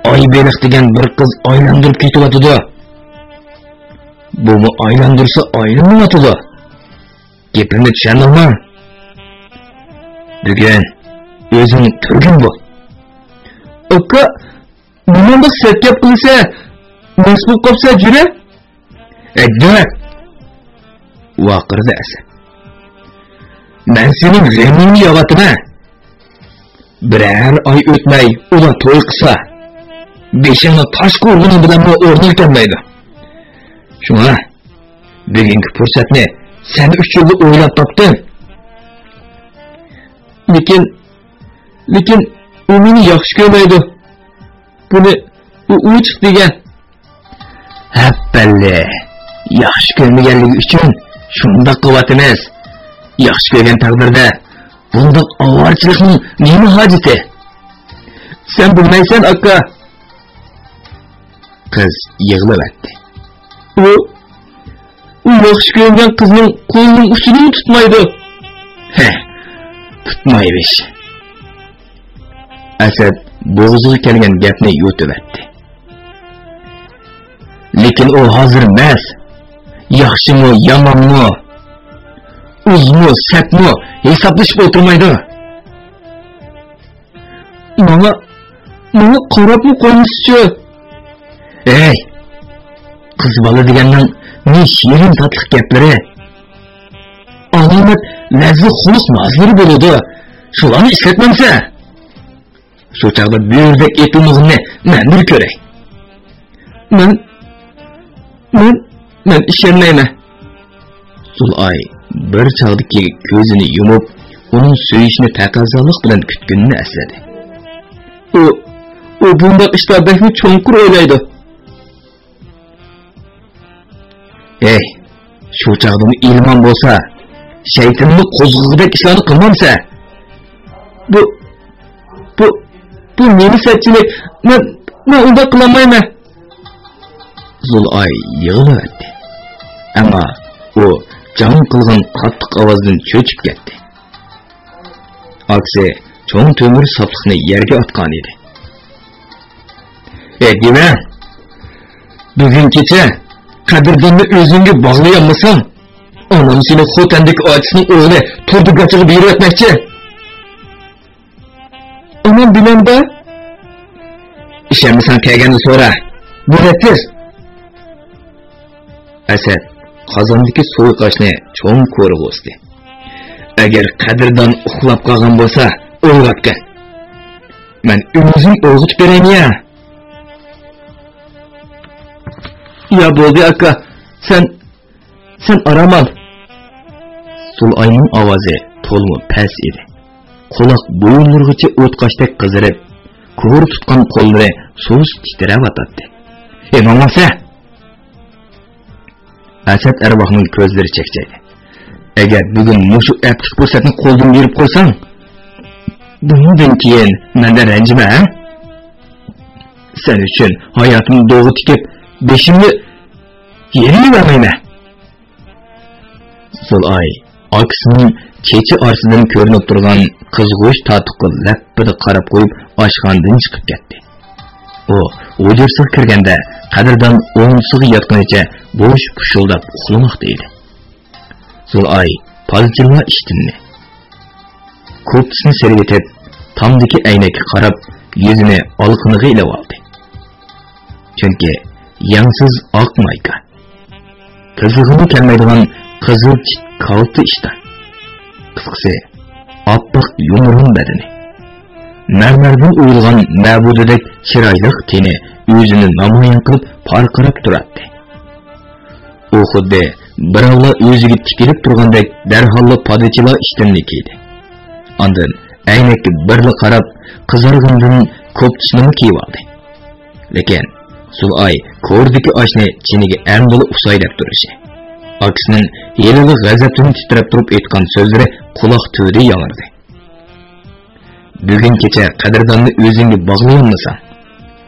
ئاي بېلىق دېگەن بىر قىز ئايلاندۇرۇپ كېتىۋاتىدۇ. بۇمۇ ئايلاندۇرسا ئايلىنىۋاتىدۇ. گېپىمنى چۈشەندىڭمۇ؟ بۈگۈن ئۆزۈڭ تۈرگۈن بول. ئاكا، نېمانداق سەت گەپ قىلىسەن؟ مەست بولۇپ قاپسەن جۈرە؟ ئەي، دۆت! ۋارقىرىدى ئەسەت. مەن سېنىڭ غېمىڭنى يەۋاتىمەن. بىرەر ئاي ئۆتمەي ئۇلار توي قىلسا، بېشىڭنى تاشقا ئۇرغىنىڭ بىلەنمۇ ئورنىغا كەلمەيدۇ. شۇڭا بۈگۈنكى پۇرسەتنى سەن ئۈچۈنلا ئويلاپ تاپتىم. لېكىن، لېكىن ئۇ مېنى ياخشى كۆرمەيدۇ. بۇنى ئۇ ئوچۇق دېگەن. ھەپپەللى، ياخشى كۆرمىگەنلىكى ئۈچۈن شۇنداق قىلىۋاتىمىز. ياخشى كۆرگەن تەقدىردە بۇنداق ئاۋارىچىلىكنىڭ نېمە ھاجىتى؟ سەن بىلمەيسەن، ئاكا. قىز يىغلىۋەتتى. ئۇ، ئۇ ياخشى كۆرگەن قىزنىڭ قولىنىڭ ئۇچىنىمۇ تۇتمايدۇ. ھە، تۇتمايمىش. ئەسەت بوغۇزىغا كەلگەن گەپنى يۇتۇۋەتتى. لېكىن ئۇ ھازىر مەست. ياخشىمۇ، يامانمۇ، ئۇزمۇ، سەتمۇ ھېسابلىشىپ ئولتۇرمايدۇ. ماڭا، ماڭا قاراپمۇ قويمىسىچۇ؟ ھەي، قىز بالا دېگەننىڭ نى شېرىن تاتلىق گەپلىرى، ئالامەت لەززەت خۇلق نازلىرى بولىدۇ. شۇلارنى ئىشلەتمەمسەن؟ شۇ چاغدا بۆرىدەك ئېپىلمىغىنىنى مەن بىر كۆرەي. مەن، مەن، مەن ئىشەنمەيمەن. زۇلئاي بىر چاغدىكى كۆزىنى يۇمۇپ، ئۇنىڭ سۆيۈشنى تەقەززالىق بىلەن كۈتكىنىنى ئەسلىدى. ئۇ، ئۇ بۇنداق ئىشتا بەكمۇ چوڭقۇر ئويلايدۇ. ھەي، شۇ چاغدىمۇ ئىلمان بولسا، شەيتىننى قوزغىغۇدەك ئىشلارنى قىلمامسەن؟ بۇ، بۇ، بۇ نېمە سەتچىلىك؟ مەن، مەن ئۇنداق قىلالمايمەن. زۇلئاي يىغلىۋەتتى. ئەمما ئۇ جاڭ قىلغان قاتتىق ئاۋازدىن چۆچۈپ كەتتى. ئاكىسى چوڭ تۆمۈر ساپلىقنى يەرگە ئاتقان ئىدى. ئەي دېۋە، بۈگۈن كېچە قەدىرداننى ئۆزۈڭگە باغلىيالمىساڭ، ئانام سېنى خوتەندىكى ئاچىسىنىڭ ئوغلى تۇردى گاچىغا بېرىۋەتمەكچى. ئانام بىلەمدە؟ ئىشەنمىسەڭ كەلگەندە سورا. بۇ نەتىز. ئەسەت قازاندىكى سۇيۇقئاشنى چوڭ كورىغا ئۇستى. ئەگەر قەدىردان ئۇخلاپ قالغان بولسا، ئويغاتقىن. مەن ئۆزۈم ئويغىتىپ بېرەيمىيە. يا بولدى ئاكا، سەن، سەن ئارام ئال. سۇلئاينىڭ ئاۋازى تولىمۇ پەس ئىدى. قۇلاق بويۇنلىرىغىچە ئوتقاشتەك قىزىرىپ، كورا تۇتقان قوللىرى سۇس تىترەۋاتاتتى. ئېنىڭلاسە! ئەسەت ئەرۋاھنىڭ كۆزلىرى چەكچەيدى. ئەگەر بۈگۈن مۇشۇ ئەپلىك پۇرسەتنى قولدىن بېرىپ قويساڭ، بۇنىڭدىن كېيىن مەندىن رەنجىمە، ھە؟ سەن ئۈچۈن ھاياتىمنى دوغا تىكىپ، بېشىمنى يېرىۋەرمەيمەن. زۇلئاي ئاكىسىنىڭ چېچى ئارىسىدىن كۆرۈنۈپ تۇرغان قىزغۇچ تارتۇققا لەپپىدە قاراپ قويۇپ، ئاشخانىدىن چىقىپ كەتتى. ئۇ ھۇجرىسىغا كىرگەندە، قەدىردان ئوڭدىسىغا ياتقىنىچە بوش پۇشۇلداپ ئۇخلىماقتا ئىدى. زۇلئاي پادىچىللا ئىشتىننى، كوپتىسىنى سېلىۋېتىپ، تامدىكى ئەينەككە قاراپ، يۈزىنى ئالىقىنىغا ئېلىۋالدى. چۈنكى يەڭسىز ئاق مايكا، تىزىغىمۇ كەلمەيدىغان قىزىل چىت كالتە ئىشتان. قىسقىسى، ئاپئاق يۇمران بەدىنى، مەرمەردىن ئويۇلغان مەبۇدىدەك چىرايلىق تېنى ئۆزىنى نامايان قىلىپ پارقىراپ تۇراتتى. ئۇ خۇددى بىراۋلا ئۆزىگە تىكىلىپ تۇرغاندەك دەرھاللا پادىچىلا ئىشتىنىنى كىيدى. ئاندىن ئەينەككە بىرلا قاراپ، قىزارغىنىدىن كوپتىسىنىمۇ كىيىۋالدى. لېكىن زۇلئاي كورىدىكى ئاشنى چىنىگە ئەمدىلا ئۇساي دەپ تۇرۇشى، ئاكىسىنىڭ ھېلىلا غەزەپتىن تىترەپ تۇرۇپ ئېيتقان سۆزلىرى قۇلاق تۈۋىدە ياڭرىدى. بۈگۈن كېچە قەدىرداننى ئۆزۈڭگە باغلىيالمىساڭ،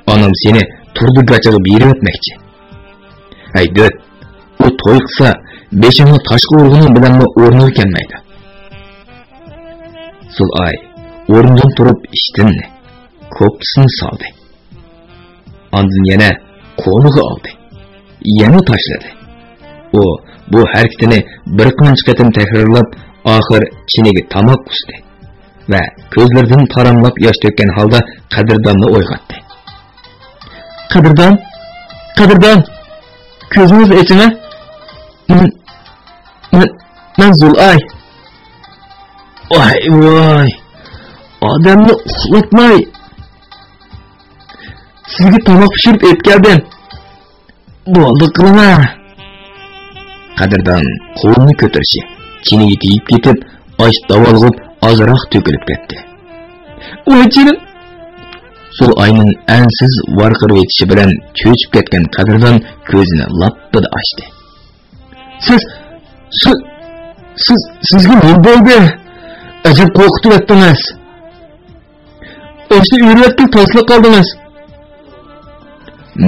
ئانام سېنى تۇردى گاچىغا بېرىۋەتمەكچى. ھەي دۆت، ئۇ توي قىلسا، بېشىڭنى تاشقا ئۇرغىنىڭ بىلەنمۇ ئورنىغا كەلمەيدۇ. زۇلئاي ئورنىدىن تۇرۇپ ئىشتىننى، كوپتىسىنى سالدى. ئاندىن يەنە قولىغا ئالدى. يەنە تاشلىدى. ئۇ بۇ ھەرىكىتىنى بىر قانچە قېتىم تەكرارلاپ، ئاخىر چىنىگە تاماق قۇستى ۋە كۆزلىرىدىن تاراملاپ ياش تۆككەن ھالدا قەدىرداننى ئويغاتتى. قەدىردان! قەدىردان! كۆزىڭىزنى ئېچىڭە! مەن، مەن، مەن زۇلئاي. ۋاي، ۋاي! ئادەمنى ئۇخلاتماي! سىزگە تاماق پىشۇرۇپ ئېلىپ كەلدىم. بولدى قىلىڭا. قەدىردان قولىنى كۆتۈرۈشى، چىنىگە تېگىپ كېتىپ، ئاش داۋالغۇپ ئازراق تۆكۈلۈپ كەتتى. ۋاي جېنىم! زۇلئاينىڭ ئەنسىز ۋارقىرىۋېتىشى بىلەن چۆچۈپ كەتكەن قەدىردان كۆزىنى لاپپىدە ئاچتى. سىز، سىز، سىز، سىزگە نېمە بولدى؟ ئەجەب قورقۇتۇۋەتتىڭىز. ئاشنى ئۆرۈۋەتكىلى تاسلا قالدىڭىز.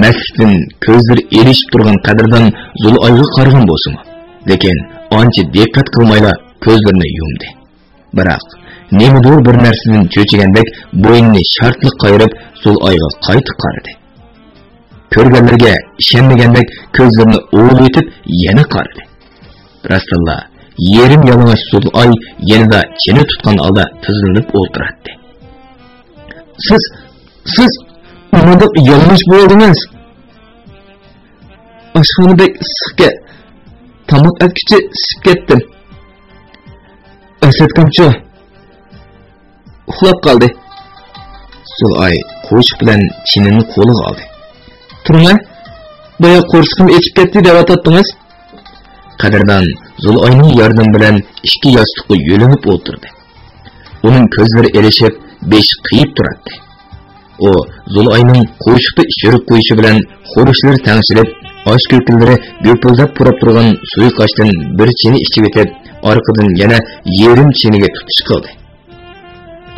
مەستلىكتىن كۆزلىرى ئېلىشىپ تۇرغان قەدىردان زۇلئايغا قارىغان بولسىمۇ، لېكىن ئانچە دىققەت قىلمايلا كۆزلىرىنى يۇمدى. بىراق، نېمىدۇر بىر نەرسىدىن چۆچۈگەندەك بوينىنى شارتلا قايرىپ، زۇلئايغا قايتا قارىدى. كۆرگەنلىرىگە ئىشەنمىگەندەك كۆزلىرىنى ئۇۋىلىۋېتىپ يەنە قارىدى. راستتىنلا، يېرىم يالىڭاچ زۇلئاي يېنىدا چىنە تۇتقان ھالدا تىزلىنىپ ئولتۇراتتى. سىز، سىز نېمانداق يالىڭاچ بولدىڭىز؟ ئاشخانا بەك ئىسسىقكەن. تاماق ئەتكۈچە ئىسسىپ كەتتىم. ئەسەتكەمچۇ؟ ئۇخلاپ قالدى. زۇلئاي قوشۇق بىلەن چىنىنى قولىغا ئالدى. تۇرۇڭە، بايا قورسىقىم ئېچىپ كەتتى دەۋاتاتتىڭىز. قەدىردان زۇلئاينىڭ ياردىمى بىلەن ئىككى ياستۇققا يۆلىنىپ ئولتۇردى. ئۇنىڭ كۆزلىرى ئېلىشىپ، بېشى قېيىپ تۇراتتى. ئۇ زۇلئاينىڭ قوشۇقتا ئىچۈرۈپ قويۇشى بىلەن خۇرۇچلىرى تەڭشىلىپ، ئاش كۆكۈنلىرى گۈپۈلدەپ پۇراپ تۇرغان سۇيۇقئاشتىن بىر چىنە ئىچىۋېتىپ، ئارقىدىن يەنە يېرىم چىنىگە تۇتۇش قىلدى.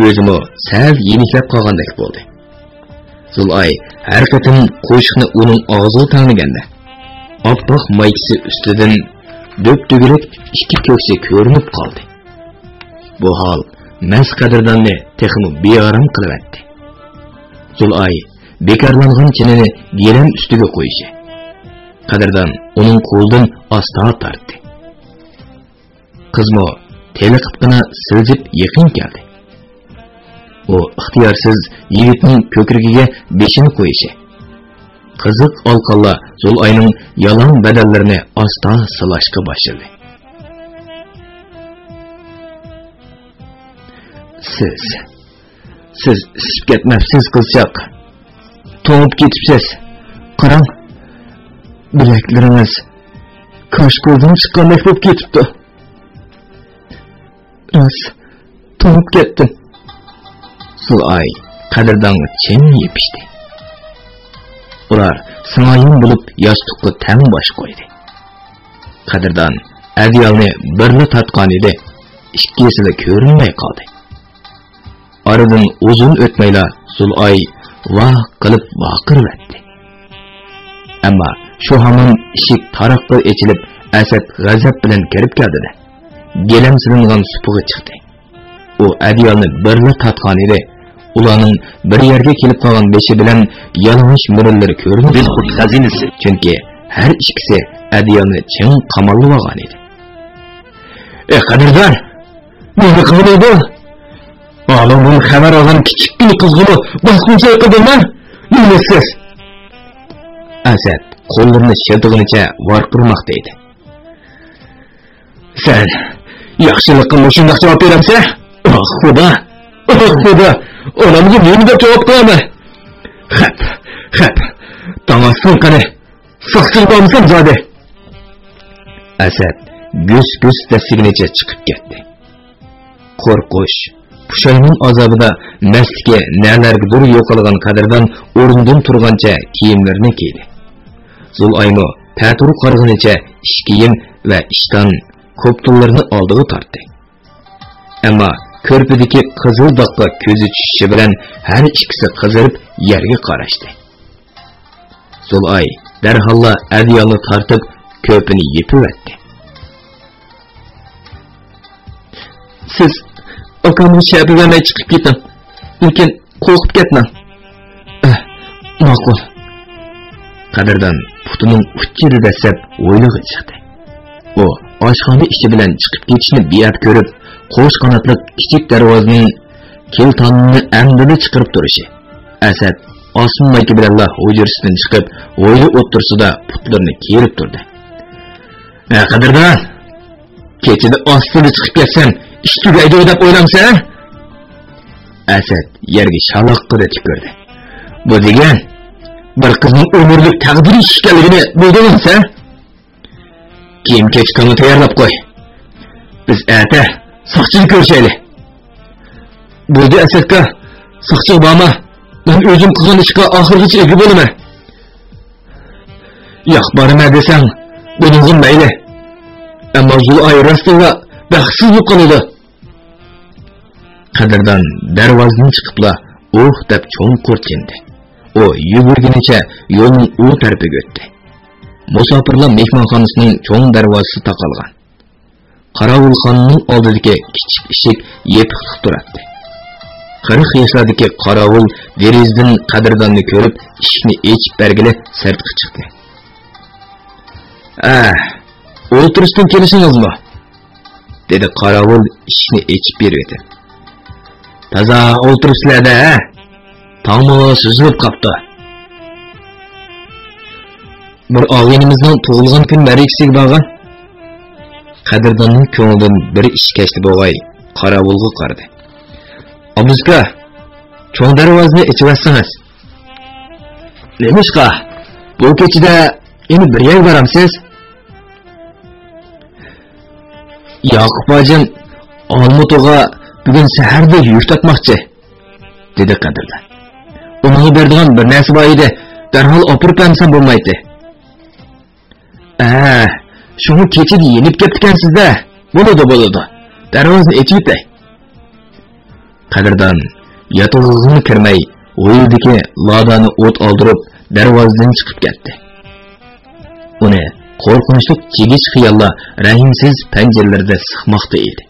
ئۆزىمۇ سەل يېنىكلەپ قالغاندەك بولدى. زۇلئاي ھەر قېتىم قوشۇقنى ئۇنىڭ ئاغزىغا تەڭلىگەندە، ئاپئاق مايكىسى ئۈستىدىن دۆپدۆگىلىك ئىككى كۆكسى كۆرۈنۈپ قالدى. بۇ ھال مەست قەدىرداننى تېخىمۇ بىئارام قىلىۋەتتى. زۇلئاي بىكارلانغان چىنىنى گىلەم ئۈستىگە قويۇشى، قەدىردان ئۇنىڭ قولىدىن ئاستا تارتتى. قىزمۇ تېلىقىپقىنا سىلجىپ يېقىن كەلدى. ئۇ ئىختىيارسىز يىگىتنىڭ كۆكرىكىگە بېشىنى قويۇشى. قىزىق ئالقانلار زۇلئاينىڭ يالاڭ بەدەنلىرىنى ئاستا سىلاشقا باشلىدى. سىز، سىز ئىسسىپ كەتمەپسىز، قىزچاق. توڭۇپ كېتىپسىز. قاراڭ، بىلەكلىرىڭىز كاشكولدىن چىققاندەك بولۇپ كېتىپتۇ. راست، توڭۇپ كەتتىم. زۇلئاي قەدىردانغا چىڭ يېپىشتى. ئۇلار سىڭايىم بولۇپ ياستۇققا تەڭ باش قويدى. قەدىردان ئەدىيالنى بىرلا تارتقانىدى، ئىككىسىلا كۆرۈنمەي قالدى. ئارىدىن ئۇزۇن ئۆتمەيلا زۇلئاي ۋاھ قىلىپ ۋارقىرىۋەتتى. ئەمما شۇ ھامان ئىشىك تاراققىلا ئېچىلىپ، ئەسەت غەزەپ بىلەن كىرىپ كەلدى-دە، گىلەم سېلىنغان سۇپىغا چىقتى. ئۇ ئەدىيالنى بىرلا تارتقانىدى، ئۇلارنىڭ بىر يەرگە كېلىپ قالغان بېشى بىلەن يالىڭاچ مۇرۇنلىرى كۆرۈنۈپ قالدى. چۈنكى ھەر ئىككىسى ئەدىيالنى چىڭ قاماللىۋالغانىدى. ئى قەدىردان، نېمە قىلغىنىڭ بۇ؟ ھالىڭدىن خەۋەر ئالغان كىچىككىنە قىزغىمۇ باسقۇنچىلىق قىلدىڭمۇ؟ نېمە سىز؟ ئەسەت قوللىرىنى شىلتىغىنىچە ۋارقىرىماقتا ئىدى. سەن ياخشىلىققا مۇشۇنداق جاۋاب بېرەمسەن؟ ئاھ خۇدا! ئاھ خۇدا! ئانامغا نېمە دەپ جاۋاب قىلىمەن؟ خەپ، خەپ. تاڭ ئاتسۇن قېنى. ساقچىغا بارمىسام زادى. ئەسەت گۈس-گۈس دەسسىگىنىچە چىقىپ كەتتى. قورقۇش، پۇشايمان ئازابىدا مەستلىكى نەلەرگىدۇر يوقالغان قەدىردان ئورنىدىن تۇرغانچە كىيىملىرىنى كىيدى. زۇلئايمۇ تەتۈر قارىغىنىچە ئىش كىيىم ۋە ئىشتان، كوپتىلىرىنى ئالدىغا تارتتى. ئەمما كۆرپىدىكى قىزىل داغقا كۆزى چۈشۈشى بىلەن ھەر ئىككىسى قىزىرىپ يەرگە قاراشتى. زۇلئاي دەرھاللا ئەدىيالنى تارتىپ كۆرپىنى يېپىۋەتتى. سىز ئاكامغا شەپە بەرمەي چىقىپ كېتىڭ. لېكىن قورقۇپ كەتمەڭ. ئەھ، ماقۇل. قەدىردان پۇتىنىڭ ئۇچىدا دەسسەپ ھويلىغا چىقتى. ئۇ ئاشخانا ئىشى بىلەن چىقىپ كېتىشنى بىئەپ كۆرۈپ، قوش قاناتلىق كىچىك دەرۋازىنىڭ كىلتانىنى ئەمدىلا چىقىرىپ تۇرۇشى. ئەسەت ئاسما مايكا بىلەنلا ھۇجرىسىدىن چىقىپ، ھويلا ئوتتۇرىسىدا پۇتلىرىنى كېرىپ تۇردى. ئە، قەدىردان! كېچىدە ئاستىدا چىقىپ كەتسەم، ئىش تۈگەيدۇ دەپ ئويلامسەن؟ ئەسەت يەرگە شالاققىدە تۈكۈردى. بۇ دېگەن، بىر قىزنىڭ ئۆمۈرلۈك تەقدىرى ئىكەنلىكىنى بىلدىڭمۇ سەن؟ كىيىم-كېچىكىڭنى تەييارلاپ قوي. بىز ئەتە ساقچىنى كۆرۈشەيلى. بولدى ئەسەتكا، ساقچىغا بارما. مەن ئۆزۈم قىلغان ئىشقا ئاخىرغىچە ئىگە بولىمەن. ياق، بارىمەن دېسەڭ، بۇنىڭغا مەيلى. ئەمما زۇلئاي راستتىنلا بەختسىز بولۇپ قالىدۇ. قەدىردان دەرۋازىدىن چىقىپلا ئۇھ دەپ چوڭقۇر تىندى. ئۇ يۈگۈرگىنىچە يولنىڭ ئۇ تەرىپىگە ئۆتتى. مۇساپىرلار مېھمانخانىسىنىڭ چوڭ دەرۋازىسى تاقالغان. قاراۋۇلخانىنىڭ ئالدىدىكى كىچىك ئىشىك يېپىقلىق تۇراتتى. قىرىق ياشلاردىكى قاراۋۇل دېرىزىدىن قەدىرداننى كۆرۈپ، ئىشىكنى ئېچىپ بەرگىلى سىرتقا چىقتى. ئە، ئولتۇرۇشتىن كېلىشىڭىزمۇ؟ دېدى قاراۋۇل ئىشىكنى ئېچىپ بېرىۋېتىپ. تازا ئولتۇرۇپسىلەر-دە، ھە؟ تاڭمۇ سۈزۈلۈپ قاپتۇ. بىر ئاغىنىمىزنىڭ تۇغۇلغان كۈن مەرىكىسىگە بارغان. قەدىرداننىڭ كۆڭلىدىن بىر ئىش كەچتى بوغاي، قاراۋۇلغا قارىدى. ئابدۇسكا، چوڭ دەرۋازىنى ئېچىۋەتسىڭىز. نېمىشقا؟ بۇ كېچىدە يەنە بىر يەرگە بارامسىز؟ ياقۇپ ھاجىم ئالمۇتىغا بۈگۈن سەھەردە يۈك تارتماقچى، دېدى قەدىردان. ئۇنىڭغا بېرىدىغان بىر نەرسە بار ئىدى، دەرھال ئاپىرىپ بەرمىسەم بولمايتتى. ئە، شۇڭا كېچىدە يېنىپ كەپتىكەنسىز-دە. بولىدۇ، بولىدۇ. دەرۋازىنى ئېچىۋېتەي. قەدىردان ياتىقىغىمۇ كىرمەي، ھويلىدىكى لادانى ئوت ئالدۇرۇپ، دەرۋازىدىن چىقىپ كەتتى. ئۇنى قورقۇنچلۇق جىگىش خىياللار رەھىمسىز پەنجىرىلىرىدە سىقماقتا ئىدى.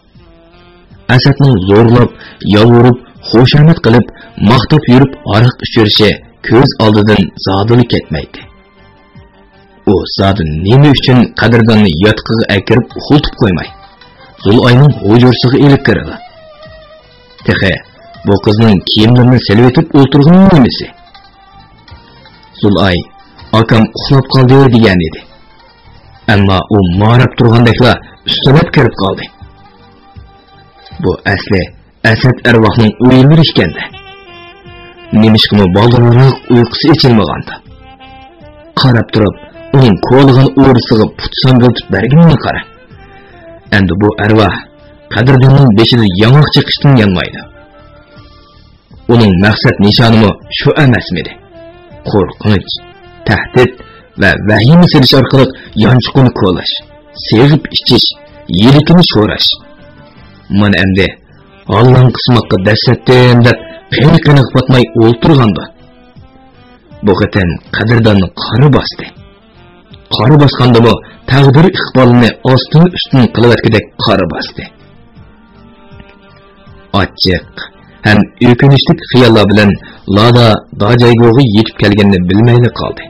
ئەسەتنىڭ زورلاپ، يالۋۇرۇپ، خۇشامەت قىلىپ، ماختاپ يۈرۈپ ھاراق ئىچۈرۈشى كۆز ئالدىدىن زادىلا كەتمەيتتى. ئۇ زادى نېمە ئۈچۈن قەدىرداننى ياتىقىغا ئەكىرىپ ئۇخلىتىپ قويماي، زۇلئاينىڭ ھۇجرىسىغا ئېلىپ كىرىدۇ؟ تېخى بۇ قىزنىڭ كىيىملىرىنى سېلىۋېتىپ ئولتۇرغىنىنىڭ نېمىسى؟ زۇلئاي، ئاكام ئۇخلاپ قالدى دېگەن ئىدى. ئەمما ئۇ ماراپ تۇرغاندەكلا ئۈستىلەپ كىرىپ قالدى. بۇ ئەسلى ئەسەت ئەرۋاھنىڭ ئۆيلىرى ئىكەن-دە. نېمىشقىمۇ بالدۇرراق ئۇيقۇسى ئېچىلمىغاندۇ؟ قاراپ تۇرۇپ، ئۇنىڭ كولىغان ئورىسىغا پۇت ساندۇرتۇپ بەرگىنىنى قارا. ئەمدى بۇ ئەرۋاھ قەدىرداننىڭ بېشىدا ياڭاق چېقىشتىن يانمايدۇ. ئۇنىڭ مەقسەت نىشانىمۇ شۇ ئەمەسمىدى؟ قورقۇنچ، تەھدىت ۋە ۋەھىمە سېلىش ئارقىلىق يانچۇقىنى كولاش، سېغىپ ئىچىش، يىلىكىنى شوراش. مانا ئەمدى ھاللاڭ قىسماققا دەسسەتتىم دەپ قېنى-قېنىغا پاتماي ئولتۇرغاندا، بۇ قېتىم قەدىرداننى قارا باستى. قارا باسقاندىمۇ تەقدىر ئىقبالىنى ئاستىن-ئۈستۈن قىلىۋەتكۈدەك قارا باستى. ئاچچىق ھەم ئۆكۈنۈشلۈك خىياللار بىلەن لادا داجايگوغا يېتىپ كەلگىنىنى بىلمەيلا قالدى.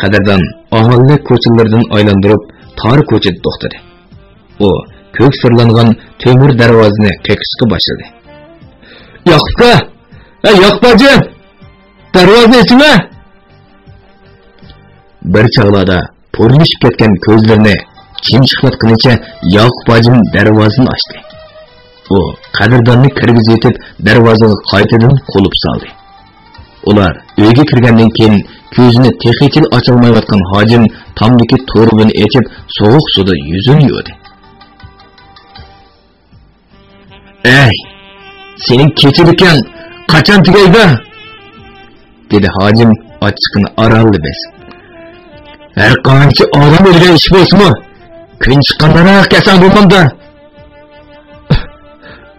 قەدىردان ئاھالىلەر كوچىلىرىدىن ئايلاندۇرۇپ، تار كوچىدا توختىدى. ئۇ كۆك سىرلانغان تۆمۈر دەرۋازىنى قېقىشقا باشلىدى. ياقۇپقا! ھەي، ياقۇپ ھاجىم! دەرۋازىنى ئېچىڭە! بىر چاغلاردا پۇرلىشىپ كەتكەن كۆزلىرىنى چىمچىقلاتقىنىچە ياقۇپ ھاجىم دەرۋازىنى ئاچتى. ئۇ قەدىرداننى كىرگۈزۈۋېتىپ، دەرۋازىغا قايتىدىن قۇلۇپ سالدى. ئۇلار ئۆيگە كىرگەندىن كېيىن، كۆزىنى تېخىچىلا ئاچالمايۋاتقان ھاجىم تامدىكى تۇرۇبىنى ئېچىپ، سوغۇق سۇدا يۈزىنى يۇدى. ئەي، سېنىڭ كېچىلىكىڭ قاچان تۈگەيدۇ؟ دېدى ھاجىم ئاچچىقىنى ئارانلا بېسىپ. ھەر قانچە ئادەم ئۆلگەن ئىش بولسىمۇ، كۈن چىققاندىراق كەلسەڭ بولمامدۇ؟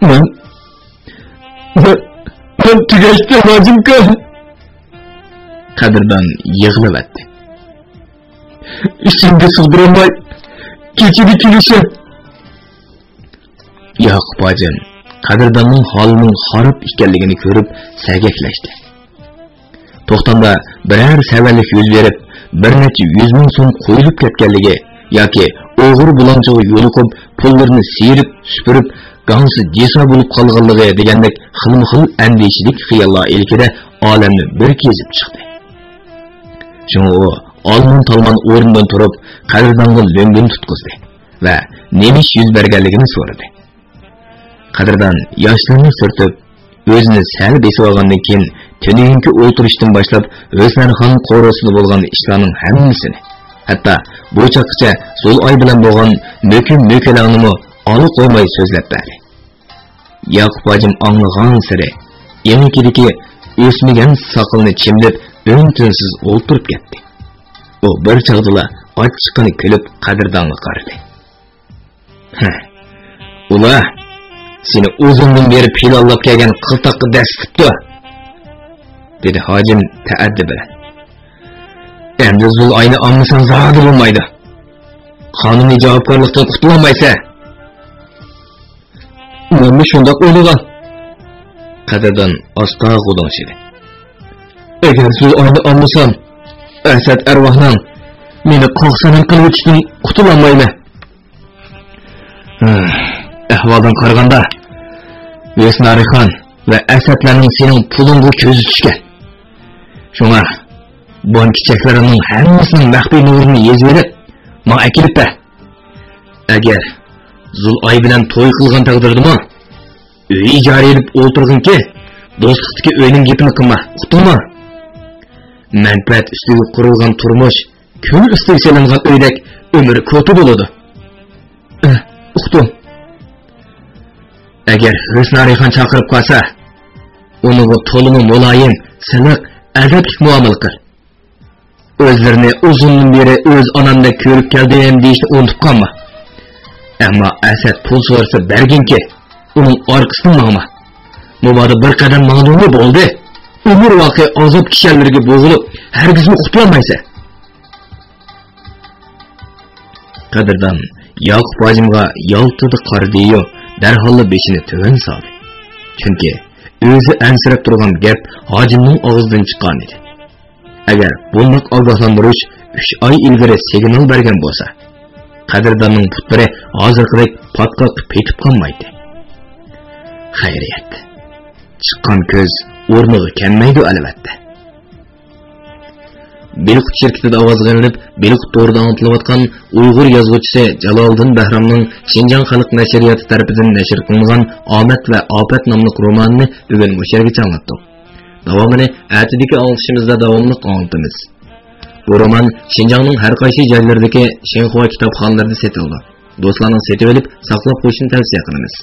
مەن، مەن، مەن تۈگەشتىم، ھاجىمكا. قەدىردان يىغلىۋەتتى. ئىچىمگە سىغدۇرالماي، كېچىدە كېلىشىم. ياقۇپ ھاجىم قەدىرداننىڭ ھالىنىڭ خاراب ئىكەنلىكىنى كۆرۈپ سەگەكلەشتى. توختامدا بىرەر سەۋەنلىك يۈز بېرىپ، بىر نەچچە يۈز مىڭ سوم قويۇلۇپ كەتكەنلىكى ياكى ئوغرى بۇلاڭچىغا يولۇقۇپ، پۇللىرىنى سىيرىپ، سۈپۈرۈپ، گاڭسىز جىسا بولۇپ قالغانلىقى دېگەندەك خىلمۇخىل ئەندىشىلىك خىياللار ئىلكىدە ئالەمنى بىر كېزىپ چىقتى. شۇڭا ئۇ ئالمان-تالمان ئورنىدىن تۇرۇپ، قەدىردانغا لۆڭگىنى تۇتقۇزدى ۋە نېمە ئىش يۈز بەرگەنلىكىنى سورىدى. قەدىردان ياشلىرىنى سۈرتۈپ، ئۆزىنى سەل بېسىۋالغاندىن كېيىن، تۈنۈگۈنكى ئولتۇرۇشتىن باشلاپ ھۆسنارخان قورۇسىدا بولغان ئىشلارنىڭ ھەممىسىنى، ھەتتا بۇ چاغقىچە زۇلئاي بىلەن بولغان مۆكۈم-مۆكەلەڭنىمۇ ئالا قويماي سۆزلەپ بەردى. ياقۇپ ھاجىم ئاڭلىغانسېرى ئېڭىكىدىكى ئۆسمىگەن ساقىلىنى چىمدىپ، ئۈن-تىنسىز ئولتۇرۇپ كەتتى. ئۇ بىر چاغدىلا ئاچچىقىنى كۈلۈپ، قەدىردانغا قارىدى. ھە، ئۇلار سېنى ئۇزۇندىن بېرى پىلانلاپ كەلگەن قىلتاققا دەسسىتىپتۇ، دېدى ھاجىم تەئەددى بىلەن. ئەمدى زۇلئاينى ئالمىساڭ زادى بولمايدۇ. قانۇنىي جاۋابكارلىقتىن قۇتۇلالمايسەن. مەنمۇ شۇنداق ئويلىغان. قەدىردان ئاستا غۇدۇڭشىدى. ئەگەر زۇلئاينى ئالمىسام، ئەسەت ئەرۋاھنىڭ مېنى قاق سەنەم قىلىۋېتىشىدىن قۇتۇلالمايمەن. ھە، ئەھۋالدىن قارىغاندا، ھۆسنارىخان ۋە ئەسەتلەرنىڭ سېنىڭ پۇلۇڭغا كۆزى چۈشكەن. شۇڭا بانكا چەكلىرىنىڭ ھەممىسىنىڭ مەخپىي نومۇرىنى يېزىۋېلىپ، ماڭا ئەكېلىپ بەر. ئەگەر زۇلئاي بىلەن توي قىلغان تەقدىردىمۇ، ئۆي ئىجارە ئېلىپ ئولتۇرغىنكى، دوستلۇقتىكى ئۆينىڭ گېپىنى قىلما، ئۇقتۇڭمۇ؟ مەنپەئەت ئۈستىگە قۇرۇلغان تۇرمۇش كۈل ئۈستىگە سېلىنغان ئۆيدەك ئۆمۈر كوتا بولىدۇ. ئەھ، ئۇقتۇم. ئەگەر ھۆسنارىخان چاقىرىپ قالسا، ئۇنىڭغا تولىمۇ مۇلايىم، سىلىق، ئەدەپلىك مۇئامىلە قىل. ئۆزلىرىنى ئۇزۇندىن بېرى ئۆز ئانامدەك كۆرۈپ كەلدىم دېيىشنى ئۇنتۇپ قالما. ئەمما ئەسەت پۇل سورىسا بەرگىنكى، ئۇنىڭ ئارقىسىدىن ماڭما. مۇبادا بىر قەدەم ماڭدىڭمۇ بولدى. ئۆمۈر باقى ئازاب كىشەنلىرىگە بوغۇلۇپ، ھەرگىزمۇ قۇتۇلالمايسەن. قەدىردان ياقۇپ ھاجىمغا يالتىدا قارىدىيۇ، دەرھاللا بېشىنى تۆۋەن سالدى. چۈنكى ئۆزى ئەنسىرەپ تۇرغان گەپ ھاجىمنىڭ ئاغزىدىن چىققانىدى. ئەگەر بۇنداق ئاگاھلاندۇرۇش ئۈچ ئاي ئىلگىرى سىگنال بەرگەن بولسا، قەدىرداننىڭ پۇتلىرى ھازىرقىدەك پاتقاق پېتىپ قالمايتتى. خەيرىيەت. چىققان كۆز ئورنىغا كەلمەيدۇ، ئەلۋەتتە. بېلىققۇت شىركىتىدە ئاۋازغا ئېلىنىپ، بېلىققۇت تورىدا ئاڭلىتىلىۋاتقان ئۇيغۇر يازغۇچىسى جالالىدىن بەھرامنىڭ شىنجاڭ خەلق نەشرىياتى تەرىپىدىن نەشر قىلىنغان ئامەت ۋە ئاپەت ناملىق رومانىنى بۈگۈن مۇشۇ يەرگىچە ئاڭلاتتۇق. داۋامىنى ئەتىدىكى ئاڭلىتىشىمىزدا داۋاملىق ئاڭلىتىمىز. بۇ رومان شىنجاڭنىڭ ھەر قايسى جايلىرىدىكى شىنخۇا كىتابخانىلىرىدا سېتىلىدۇ. دوستلارنىڭ سېتىۋېلىپ ساقلاپ قويۇشىنى تەۋسىيە قىلىمىز.